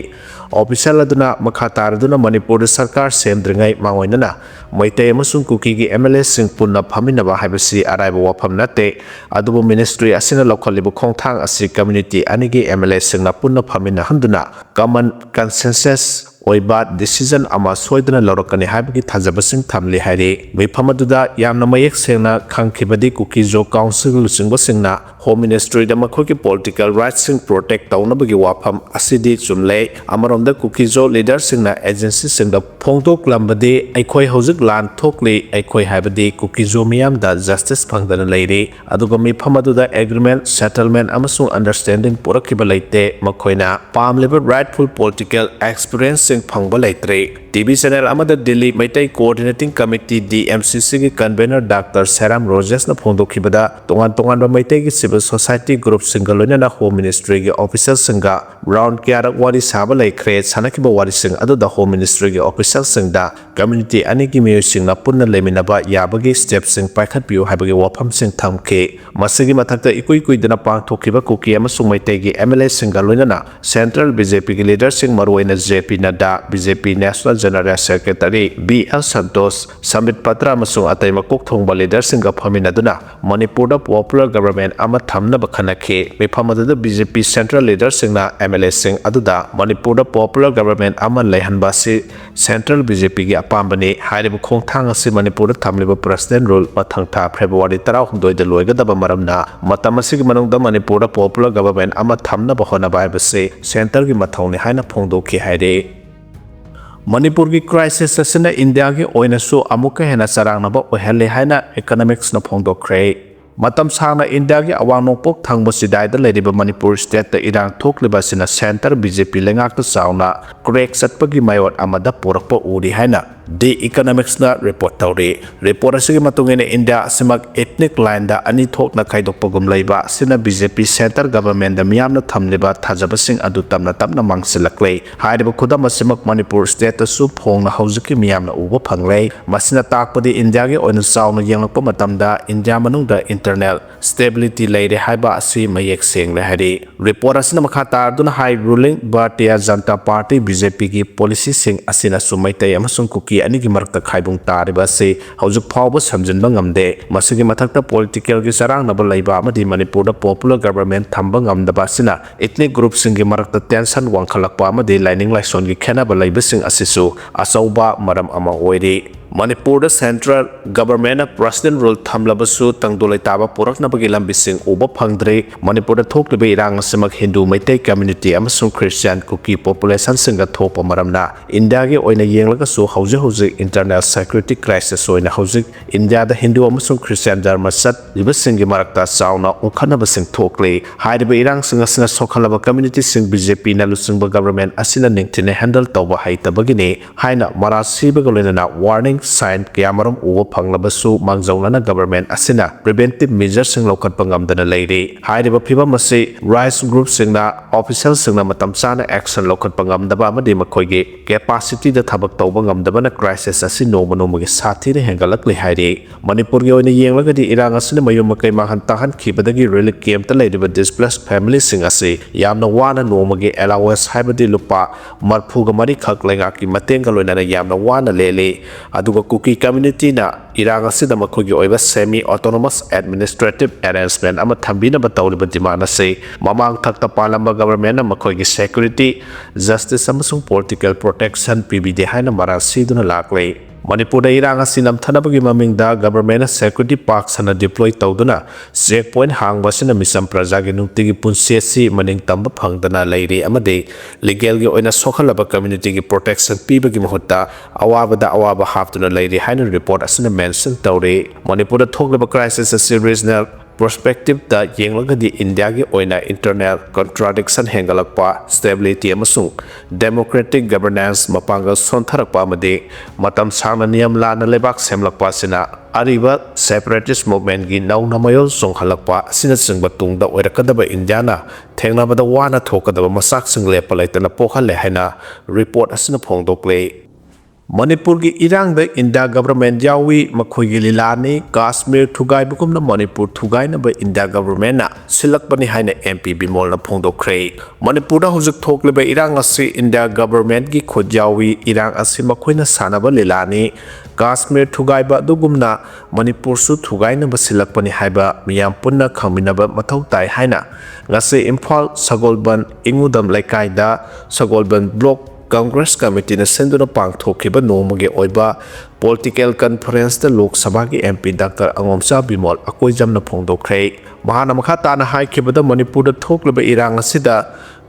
ꯑꯣꯐꯤꯁꯤꯌꯦꯜ ꯑꯗꯨꯅ ꯃꯈꯥ ꯇꯥꯔꯗꯨꯅ ꯃꯅꯤꯄꯨꯔꯗ ꯁꯔꯀꯥꯔ ꯁꯦꯝꯗ꯭ꯔꯤꯉꯩ ꯃꯥꯡꯑꯣꯏꯅꯅ ꯃꯩꯇꯩ ꯑꯃꯁꯨꯡ ꯀꯨꯀꯤꯒꯤ ꯑꯦꯝ ꯑꯦꯜ ꯑꯦꯁꯤꯡ ꯄꯨꯟꯅ ꯐꯝꯃꯤꯟꯅꯕ ꯍꯥꯏꯕꯁꯤ ꯑꯔꯥꯏꯕ ꯋꯥꯐꯝ ꯅꯠꯇꯦ꯫ ꯑꯗꯨꯕꯨ ꯃꯤꯅꯤꯁꯇ꯭ꯔꯤ ꯑꯁꯤꯅ ꯂꯧꯈꯠꯂꯤꯕ ꯈꯣꯡꯊꯥꯡ ꯑꯁꯤ ꯀꯝꯃ꯭ꯌꯨꯅꯤꯇꯤ ꯑꯅꯤꯒꯤ ꯑꯦꯝ ꯑꯦꯜ ꯑꯦꯁꯤꯡꯅ ꯄꯨꯟꯅ ꯐꯝꯃꯤꯟꯅꯍꯟꯗꯨꯅ ꯀꯃꯟ ꯀꯟꯁꯦꯟꯁꯁ ꯑꯣꯏꯕ ꯗꯤꯁꯤꯖꯟ ꯑꯃ ꯁꯣꯏꯗꯅ ꯂꯧꯔꯛꯀꯅꯤ ꯍꯥꯏꯕꯒꯤ ꯊꯥꯖꯕꯁꯤꯡ ꯊꯝꯂꯤ ꯍꯥꯏꯔꯤ꯫ ꯃꯤꯐꯝ ꯑꯗꯨꯗ ꯌꯥꯝꯅ ꯃꯌꯦꯛ ꯁꯦꯡꯅ ꯈꯪꯈꯤꯕꯗꯤ ꯀꯨꯀꯤꯖꯣ ꯀꯥꯎꯟꯁꯤꯜ ꯂꯨꯆꯤꯡꯕꯁꯤꯡꯅ Home Ministryꯗ ꯃꯈꯣꯏꯒꯤ political rightꯁꯤꯡ protect ꯇꯧꯅꯕꯒꯤ ꯋꯥꯐꯝ ꯑꯁꯤꯗꯤ ꯆꯨꯝꯂꯦ꯫ ꯑꯃꯔꯣꯝꯗ ꯀꯨꯀꯤꯖꯣ leaderꯁꯤꯡꯅ agencyꯁꯤꯡꯗ ꯐꯣꯡꯗꯣꯛꯂꯝꯕꯗꯤ, "ꯑꯩꯈꯣꯏ ꯍꯧꯖꯤꯛ ꯂꯥꯟ ꯊꯣꯛꯂꯤ, ꯑꯩꯈꯣꯏ ꯍꯥꯏꯕꯗꯤ ꯀꯨꯀꯤꯖꯣ ꯃꯤꯌꯥꯝꯗ justice ꯐꯪꯗꯅ ꯂꯩꯔꯤ, ꯑꯗꯨꯒ ꯃꯤꯐꯝ ꯑꯗꯨꯗ agreement, settlement ꯑꯃꯁꯨꯡ understanding ꯄꯨꯔꯛꯈꯤꯕ ꯂꯩꯇꯦ꯫ ꯃꯈꯣꯏꯅ ꯄꯥꯝꯂꯤꯕ rightful political experienceꯁꯤꯡ ꯐꯪꯕ ꯂꯩꯇ꯭ꯔꯤ"꯫ TV channel ꯑꯃꯗ Delhi Meitei Coordinating Committee, DMCCꯒꯤ convener Doctor ꯁꯦꯔꯥꯝ ꯔꯣꯖꯦꯁꯅ ꯐꯣꯡꯗꯣꯛꯈꯤꯕꯗ, ꯇꯣꯉꯥꯟ ꯇꯣꯉꯥꯟꯕ ꯃꯩꯇꯩꯒꯤ civil society groupꯁꯤꯡꯒ ꯂꯣꯏꯅꯅ Home Ministryꯒꯤ officialꯁꯤꯡꯒ round ꯀꯌꯥꯔꯛ ꯋꯥꯔꯤ ꯁꯥꯕ ꯂꯩꯈ꯭ꯔꯦ꯫ ꯁꯥꯟꯅꯈꯤꯕ ꯋꯥꯔꯤꯁꯤꯡ ꯑꯗꯨꯗ Home Ministryꯒꯤ officialꯁꯤꯡꯗ community ꯑꯅꯤꯒꯤ ꯃꯤꯑꯣꯏꯁꯤꯡꯅ ꯄꯨꯟꯅ ꯂꯩꯃꯤꯟꯅꯕ ꯌꯥꯕꯒꯤ stepꯁꯤꯡ ꯄꯥꯏꯈꯠꯄꯤꯌꯨ ꯍꯥꯏꯕꯒꯤ ꯋꯥꯐꯝꯁꯤꯡ ꯊꯝꯈꯤ꯫ ꯃꯁꯤꯒꯤ ꯃꯊꯛꯇ ꯏꯀꯨꯏ ꯀꯨꯏꯗꯅ ꯄꯥꯡꯊꯣꯛꯈꯤꯕ ꯀꯨꯀꯤ ꯑꯃꯁꯨꯡ ꯃꯩꯇꯩꯒꯤ MLAꯁꯤꯡꯒ ꯂꯣꯏꯅꯅ central BJPꯒꯤ leaderꯁꯤꯡ, ꯃꯔꯨꯑꯣꯏꯅ JP ꯅꯗ꯭ꯗꯥ, BJP National General Secretary B L Santosh, ꯁꯝꯕꯤꯠ Patra ꯑꯃꯁꯨꯡ ꯑꯇꯩ ꯃꯀꯣꯛ ꯊꯣꯡꯕ leaderꯁꯤꯡꯒ ꯐꯝꯃꯤꯟꯅꯗꯨꯅ ꯃꯅꯤꯄꯨꯔꯗ popular government ꯑꯃ ꯊꯝꯅꯕ ꯈꯟꯅꯈꯤ꯫ ꯃꯤꯐꯝ ꯑꯗꯨꯗ BJP central leaderꯁꯤꯡꯅ MLAꯁꯤꯡ ꯑꯗꯨꯗ ꯃꯅꯤꯄꯨꯔꯗ popular government ꯑꯃ ꯂꯩꯍꯟꯕ ꯑꯁꯤ central BJPꯒꯤ ꯑꯄꯥꯝꯕꯅꯤ꯫ ꯍꯥꯏꯔꯤꯕ ꯈꯣꯡꯊꯥꯡ ꯑꯁꯤ ꯃꯅꯤꯄꯨꯔꯗ ꯊꯝꯂꯤꯕ President Rule ꯃꯊꯪ ꯊꯥ February ꯇꯔꯥꯍꯨꯝꯗꯣꯏꯗ ꯂꯣꯏꯒꯗꯕ ꯃꯔꯝꯅ, ꯃꯇꯝ ꯑꯁꯤꯒꯤ ꯃꯅꯨꯡꯗ ꯃꯅꯤꯄꯨꯔꯗ popular government ꯑꯃ ꯊꯝꯅꯕ ꯍꯣꯠꯅꯕ ꯍꯥꯏꯕꯁꯤ centreꯒꯤ ꯃꯊꯧꯅꯤ ꯍꯥꯏꯅ ꯐꯣꯡꯗꯣꯛꯈꯤ ꯍꯥꯏꯔꯤ꯫ ꯃꯅꯤꯄꯨꯔꯒꯤ crisis ꯑꯁꯤꯅ ꯏꯟꯗꯤꯌꯥꯒꯤ ꯑꯣꯏꯅꯁꯨ ꯑꯃꯨꯛꯀ ꯍꯦꯟꯅ ꯆꯔꯥꯡꯅꯕ ꯑꯣꯏꯍꯜꯂꯦ ꯍꯥꯏꯅ economicsꯅ ꯐꯣꯡꯗꯣꯛꯈ꯭ꯔꯦ꯫ ꯃꯇꯝ ꯁꯥꯡꯅ ꯏꯟꯗꯤꯌꯥꯒꯤ ꯑꯋꯥꯡ ꯅꯣꯡꯄꯣꯛ ꯊꯪꯕ ꯆꯤꯗꯥꯏꯗ ꯂꯩꯔꯤꯕ ꯃꯅꯤꯄꯨꯔ stateꯇ ꯏꯔꯥꯡ ꯊꯣꯛꯂꯤꯕ ꯑꯁꯤꯅ centre BJP ꯂꯩꯉꯥꯛꯇ ꯆꯥꯎꯅ crack ꯆꯠꯄꯒꯤ ꯃꯥꯏꯑꯣꯟ ꯑꯃꯗ ꯄꯨꯔꯛꯄ ꯎꯔꯤ ꯍꯥꯏꯅ The Economicꯅ report ꯇꯧꯔꯤ꯫ Report ꯑꯁꯤꯒꯤ ꯃꯇꯨꯡ ꯏꯟꯅ, ꯏꯟꯗꯤꯌꯥ ꯑꯁꯤꯃꯛ ethnic lineꯗ ꯑꯅꯤ ꯊꯣꯛꯅ ꯈꯥꯏꯗꯣꯛꯄꯒꯨꯝ ꯂꯩꯕ ꯑꯁꯤꯅ BJP centre governmentꯗ ꯃꯤꯌꯥꯝꯅ ꯊꯝꯂꯤꯕ ꯊꯥꯖꯕꯁꯤꯡ ꯑꯗꯨ ꯇꯞꯅ ꯇꯞꯅ ꯃꯥꯡꯁꯤꯜꯂꯛꯂꯦ꯫ ꯍꯥꯏꯔꯤꯕ ꯈꯨꯗꯝ ꯑꯁꯤꯃꯛ ꯃꯅꯤꯄꯨꯔ stateꯇꯁꯨ ꯐꯣꯡꯅ ꯍꯧꯖꯤꯛꯀꯤ ꯃꯤꯌꯥꯝꯅ ꯎꯕ ꯐꯪꯂꯦ꯫ ꯃꯁꯤꯅ ꯇꯥꯛꯄꯗꯤ ꯏꯟꯗꯤꯌꯥꯒꯤ ꯑꯣꯏꯅ ꯆꯥꯎꯅ ꯌꯦꯡꯂꯛꯄ ꯃꯇꯝꯗ ꯏꯟꯗꯤꯌꯥ ꯃꯅꯨꯡꯗ internal stability ꯂꯩꯔꯦ ꯍꯥꯏꯕ ꯑꯁꯤ ꯃꯌꯦꯛ ꯁꯦꯡꯂꯦ ꯍꯥꯏꯔꯤ꯫ Report ꯑꯁꯤꯅ ꯃꯈꯥ ꯇꯥꯗꯨꯅ ꯍꯥꯏ, ruling Bharatiya Janata Party, BJPꯒꯤ policyꯁꯤꯡ ꯑꯁꯤꯅꯁꯨ ꯃꯩꯇꯩ ꯑꯃꯁꯨꯡ ꯀꯨꯀꯤ ꯑꯅꯤꯒꯤ ꯃꯔꯛꯇ ꯈꯥꯏꯕꯨꯡ ꯇꯥꯔꯤꯕ ꯑꯁꯤ ꯍꯧꯖꯤꯛ ꯐꯥꯎꯕ ꯁꯝꯖꯤꯟꯕ ꯉꯝꯗꯦ꯫ ꯃꯁꯤꯒꯤ ꯃꯊꯛꯇ politicalꯒꯤ ꯆꯔꯥꯡꯅꯕ ꯂꯩꯕ ꯑꯃꯗꯤ ꯃꯅꯤꯄꯨꯔꯗ popular government ꯊꯝꯕ ꯉꯝꯗꯕ ꯑꯁꯤꯅ ethnic groupꯁꯤꯡꯒꯤ ꯃꯔꯛꯇ tension ꯋꯥꯡꯈꯠꯂꯛꯄ ꯑꯃꯗꯤ ꯂꯥꯏꯅꯤꯡ ꯂꯥꯏꯁꯣꯟꯒꯤ ꯈꯦꯟꯅꯕ ꯂꯩꯕꯁꯤꯡ ꯑꯁꯤꯁꯨ ꯑꯆꯧꯕ ꯃꯔꯝ ꯑꯃ ꯑꯣꯏꯔꯤ꯫ ꯃꯅꯤꯄꯨꯔꯗ central governmentꯅ personal rule ꯊꯝꯂꯕꯁꯨ ꯇꯪꯗꯨ ꯂꯩꯇꯥꯕ ꯄꯨꯔꯛꯅꯕꯒꯤ ꯂꯝꯕꯤꯁꯤꯡ ꯎꯕ ꯐꯪꯗ꯭ꯔꯤ꯫ ꯃꯅꯤꯄꯨꯔꯗ ꯊꯣꯛꯂꯤꯕ ꯏꯔꯥꯡ ꯑꯁꯤꯃꯛ ꯍꯤꯟꯗꯨ, ꯃꯩꯇꯩ community ꯑꯃꯁꯨꯡ Christian, ꯀꯨꯀꯤ populationꯁꯤꯡꯗ ꯊꯣꯛꯄ ꯃꯔꯝꯅ ꯏꯟꯗꯤꯌꯥꯒꯤ ꯑꯣꯏꯅ ꯌꯦꯡꯂꯒꯁꯨ ꯍꯧꯖꯤꯛ ꯍꯧꯖꯤꯛ internal security crisis ꯑꯣꯏꯅ ꯍꯧꯖꯤꯛ ꯏꯟꯗꯤꯌꯥꯗ ꯍꯤꯟꯗꯨ ꯑꯃꯁꯨꯡ Christian ꯙꯔꯃ ꯆꯠꯂꯤꯕꯁꯤꯡꯒꯤ ꯃꯔꯛꯇ ꯆꯥꯎꯅ ꯎꯪꯈꯠꯅꯕꯁꯤꯡ ꯊꯣꯛꯂꯤ꯫ ꯍꯥꯏꯔꯤꯕ ꯏꯔꯥꯡꯁꯤꯡ ꯑꯁꯤꯅ ꯁꯣꯛꯍꯜꯂꯕ communityꯁꯤꯡ BJPꯅ ꯂꯨꯆꯤꯡꯕ government ꯑꯁꯤꯅ ꯅꯤꯡꯊꯤꯅ handle ꯇꯧꯕ ꯍꯩꯇꯕꯒꯤꯅꯤ ꯍꯥꯏꯅ ꯃꯔꯥꯜ ꯁꯤꯕꯒ ꯂꯣꯏꯅꯅ warning sign ꯀꯌꯥꯃꯔꯨꯝ ꯎꯕ ꯐꯪꯂꯕꯁꯨ ꯃꯥꯡꯖꯧꯅꯅ government ꯑꯁꯤꯅ preventive measureꯁꯤꯡ ꯂꯧꯈꯠꯄ ꯉꯝꯗꯅ ꯂꯩꯔꯤ꯫ ꯍꯥꯏꯔꯤꯕ ꯐꯤꯚꯝ ꯑꯁꯤ rights groupꯁꯤꯡꯅ, officialꯁꯤꯡꯅ ꯃꯇꯝ ꯆꯥꯅ action ꯂꯧꯈꯠꯄ ꯉꯝꯗꯕ ꯑꯃꯗꯤ ꯃꯈꯣꯏꯒꯤ capacityꯗ ꯊꯕꯛ ꯇꯧꯕ ꯉꯝꯗꯕꯅ crisis ꯑꯁꯤ ꯅꯣꯡꯃ ꯅꯣꯡꯃꯒꯤ ꯁꯥꯊꯤꯅ ꯍꯦꯟꯒꯠꯂꯛꯂꯤ ꯍꯥꯏꯔꯤ꯫ ꯃꯅꯤꯄꯨꯔꯒꯤ ꯑꯣꯏꯅ ꯌꯦꯡꯂꯒꯗꯤ ꯏꯔꯥꯡ ꯑꯁꯤꯅ ꯃꯌꯨꯝ ꯃꯀꯩ ꯃꯥꯡꯍꯟ ꯇꯥꯛꯍꯟꯈꯤꯕꯗꯒꯤ relief campꯇ ꯂꯩꯔꯤꯕ displaced familyꯁꯤꯡ ꯑꯁꯤ ꯌꯥꯝꯅ ꯋꯥꯅ ꯅꯣꯡꯃꯒꯤ allowance ꯍꯥꯏꯕꯗꯤ ꯂꯨꯄꯥ ꯃꯔꯤꯐꯨꯒ ꯃꯔꯤꯈꯛ ꯂꯩꯉꯥꯛꯀꯤ ꯃꯇꯦꯡꯒ ꯂꯣꯏꯅꯅ ꯌꯥꯝꯅ ꯋꯥꯅ ꯂꯦꯜꯂꯤ꯫ ꯑꯗꯨꯒ ꯀꯨꯀꯤ communityꯅ ꯏꯔꯥꯡ ꯑꯁꯤꯗ ꯃꯈꯣꯏꯒꯤ ꯑꯣꯏꯕ semi autonomous administrative arrangement ꯑꯃ ꯊꯝꯕꯤꯅꯕ ꯇꯧꯔꯤꯕ demand ꯑꯁꯤ ꯃꯃꯥꯡ ꯊꯛꯇ ꯄꯥꯜꯂꯝꯕ governmentꯅ ꯃꯈꯣꯏꯒꯤ security, justice ꯑꯃꯁꯨꯡ political protection ꯄꯤꯕꯤꯗꯦ ꯍꯥꯏꯅ ꯃꯔꯥꯜ ꯁꯤꯗꯨꯅ ꯂꯥꯛꯂꯤ꯫ ꯃꯅꯤꯄꯨꯔꯗ ꯏꯔꯥꯡ ꯑꯁꯤ ꯅꯝꯊꯅꯕꯒꯤ ꯃꯃꯤꯡꯗ governmentꯅ security ꯄꯥꯛ ꯁꯟꯅ deploy ꯇꯧꯗꯨꯅ check point ꯍꯥꯡꯕ ꯑꯁꯤꯅ ꯃꯤꯆꯝ ꯄ꯭ꯔꯖꯥꯒꯤ ꯅꯨꯡꯇꯤꯒꯤ ꯄꯨꯟꯁꯤ ꯑꯁꯤ ꯃꯅꯤꯡ ꯇꯝꯕ ꯐꯪꯗꯅ ꯂꯩꯔꯤ ꯑꯃꯗꯤ legalꯒꯤ ꯑꯣꯏꯅ ꯁꯣꯛꯍꯜꯂꯕ communityꯒꯤ protection ꯄꯤꯕꯒꯤ ꯃꯍꯨꯠꯇ ꯑꯋꯥꯕꯗ ꯑꯋꯥꯕ ꯍꯥꯞꯇꯨꯅ ꯂꯩꯔꯤ ꯍꯥꯏꯅ report ꯑꯁꯤꯅ mention ꯇꯧꯔꯤ꯫ ꯃꯅꯤꯄꯨꯔꯗ ꯊꯣꯛꯂꯤꯕ crisis ꯑꯁꯤ regional perspectiveꯇ ꯌꯦꯡꯂꯒꯗꯤ ꯏꯟꯗꯤꯌꯥꯒꯤ ꯑꯣꯏꯅ internal contradiction ꯍꯦꯟꯒꯠꯂꯛꯄ, stability ꯑꯃꯁꯨꯡ democratic governance ꯃꯄꯥꯡꯒꯜ ꯁꯣꯟꯊꯔꯛꯄ ꯑꯃꯗꯤ ꯃꯇꯝ ꯁꯥꯡꯅ ꯅꯤꯌꯝ ꯂꯥꯟꯅ ꯂꯩꯕꯥꯛ ꯁꯦꯝꯂꯛꯄ ꯑꯁꯤꯅ ꯑꯔꯤꯕ separatist movementꯀꯤ ꯅꯧꯅ ꯃꯌꯣꯜ ꯆꯣꯡꯍꯜꯂꯛꯄ ꯑꯁꯤꯅꯆꯤꯡꯕ ꯇꯨꯡꯗ ꯑꯣꯏꯔꯛꯀꯗꯕ ꯏꯟꯗꯤꯌꯥꯅ ꯊꯦꯡꯅꯕꯗ ꯋꯥꯅ ꯊꯣꯛꯀꯗꯕ ꯃꯆꯥꯛꯁꯤꯡ ꯂꯦꯞꯄ ꯂꯩꯇꯅ ꯄꯣꯛꯍꯜꯂꯦ ꯍꯥꯏꯅ report ꯑꯁꯤꯅ ꯐꯣꯡꯗꯣꯛꯂꯤ꯫ ꯃꯅꯤꯄꯨꯔꯒꯤ ꯏꯔꯥꯡꯗ ꯏꯟꯗꯤꯌꯥ government ꯌꯥꯎꯏ, ꯃꯈꯣꯏꯒꯤ ꯂꯤꯂꯥꯅꯤ꯫ ꯀꯥꯁꯃꯤꯔ ꯊꯨꯒꯥꯏꯕꯒꯨꯝꯅ ꯃꯅꯤꯄꯨꯔ ꯊꯨꯒꯥꯏꯅꯕ ꯏꯟꯗꯤꯌꯥ governmentꯅ ꯁꯤꯜꯂꯛꯄꯅꯤ ꯍꯥꯏꯅ MP ꯕꯤꯃꯣꯜꯅ ꯐꯣꯡꯗꯣꯛꯈ꯭ꯔꯦ꯫ ꯃꯅꯤꯄꯨꯔꯗ ꯍꯧꯖꯤꯛ ꯊꯣꯛꯂꯤꯕ ꯏꯔꯥꯡ ꯑꯁꯤ ꯏꯟꯗꯤꯌꯥ governmentꯀꯤ ꯈꯨꯠ ꯌꯥꯎꯏ, ꯏꯔꯥꯡ ꯑꯁꯤ ꯃꯈꯣꯏꯅ ꯁꯥꯟꯅꯕ ꯂꯤꯂꯥꯅꯤ꯫ ꯀꯥꯁꯃꯤꯔ ꯊꯨꯒꯥꯏꯕ ꯑꯗꯨꯒꯨꯝꯅ ꯃꯅꯤꯄꯨꯔꯁꯨ ꯊꯨꯒꯥꯏꯅꯕ ꯁꯤꯜꯂꯛꯄꯅꯤ ꯍꯥꯏꯕ ꯃꯤꯌꯥꯝ ꯄꯨꯟꯅ ꯈꯪꯃꯤꯟꯅꯕ ꯃꯊꯧ ꯇꯥꯏ ꯍꯥꯏꯅ ꯉꯁꯤ ꯏꯝꯐꯥꯜ ꯁꯒꯣꯜꯕꯟ ꯏꯉꯨꯗꯝ ꯂꯩꯀꯥꯏꯗ ꯁꯒꯣꯜꯕꯟ block Congress Committeeꯅ ꯁꯤꯟꯗꯨꯅ ꯄꯥꯡꯊꯣꯛꯈꯤꯕ ꯅꯣꯡꯃꯒꯤ ꯑꯣꯏꯕ political conferenceꯇ ꯂꯣꯛ ꯁꯚꯥꯒꯤ MP Doctor ꯑꯉꯣꯝꯆꯥ ꯕꯤꯃꯣꯜ ꯑꯀꯣꯏꯖꯝꯅ ꯐꯣꯡꯗꯣꯛꯈ꯭ꯔꯦ꯫ ꯃꯍꯥꯛꯅ ꯃꯈꯥ ꯇꯥꯅ ꯍꯥꯏꯈꯤꯕꯗ, ꯃꯅꯤꯄꯨꯔꯗ ꯊꯣꯛꯂꯤꯕ ꯏꯔꯥꯡ ꯑꯁꯤꯗ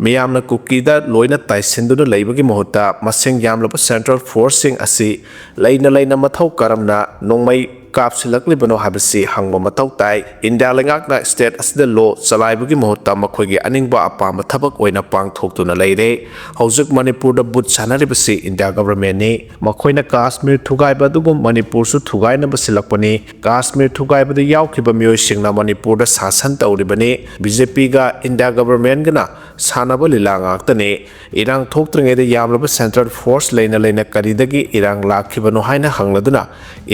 ꯃꯤꯌꯥꯝꯅ ꯀꯨꯀꯤꯗ ꯂꯣꯏꯅ ꯇꯥꯏꯁꯤꯟꯗꯨꯅ ꯂꯩꯕꯒꯤ ꯃꯍꯨꯠꯇ, ꯃꯁꯤꯡ ꯌꯥꯝꯂꯕ central forceꯁꯤꯡ ꯑꯁꯤ ꯂꯩꯅ ꯂꯩꯅ ꯃꯊꯧ ꯀꯔꯝꯅ ꯅꯣꯡꯃꯩ ꯀꯥꯞꯁꯤꯜꯂꯛꯂꯤꯕꯅꯣ ꯍꯥꯏꯕꯁꯤ ꯍꯪꯕ ꯃꯊꯧ ꯇꯥꯏ꯫ ꯏꯟꯗꯤꯌꯥ ꯂꯩꯉꯥꯛꯅ state ꯑꯁꯤꯗ law ꯆꯂꯥꯏꯕꯒꯤ ꯃꯍꯨꯠꯇ ꯃꯈꯣꯏꯒꯤ ꯑꯅꯤꯡꯕ ꯑꯄꯥꯝꯕ ꯊꯕꯛ ꯑꯣꯏꯅ ꯄꯥꯡꯊꯣꯛꯇꯨꯅ ꯂꯩꯔꯦ꯫ ꯍꯧꯖꯤꯛ ꯃꯅꯤꯄꯨꯔꯗ ꯚꯨꯠ ꯁꯥꯟꯅꯔꯤꯕꯁꯤ ꯏꯟꯗꯤꯌꯥ governmentꯅꯤ꯫ ꯃꯈꯣꯏꯅ ꯀꯥꯁꯃꯤꯔ ꯊꯨꯒꯥꯏꯕ ꯑꯗꯨꯒꯨꯝ ꯃꯅꯤꯄꯨꯔꯁꯨ ꯊꯨꯒꯥꯏꯅꯕ ꯁꯤꯜꯂꯛꯄꯅꯤ꯫ ꯀꯥꯁꯃꯤꯔ ꯊꯨꯒꯥꯏꯕꯗ ꯌꯥꯎꯈꯤꯕ ꯃꯤꯑꯣꯏꯁꯤꯡꯅ ꯃꯅꯤꯄꯨꯔꯗ ꯁꯥꯁꯟ ꯇꯧꯔꯤꯕꯅꯤ꯫ BJPꯒ ꯏꯟꯗꯤꯌꯥ governmentꯒꯅ ꯁꯥꯟꯅꯕ ꯂꯤꯂꯥ ꯉꯥꯛꯇꯅꯤ꯫ ꯏꯔꯥꯡ ꯊꯣꯛꯇ꯭ꯔꯤꯉꯩꯗ ꯌꯥꯝꯂꯕ central force ꯂꯩꯅ ꯂꯩꯅ ꯀꯔꯤꯗꯒꯤ ꯏꯔꯥꯡ ꯂꯥꯛꯈꯤꯕꯅꯣ ꯍꯥꯏꯅ ꯍꯪꯂꯗꯨꯅ,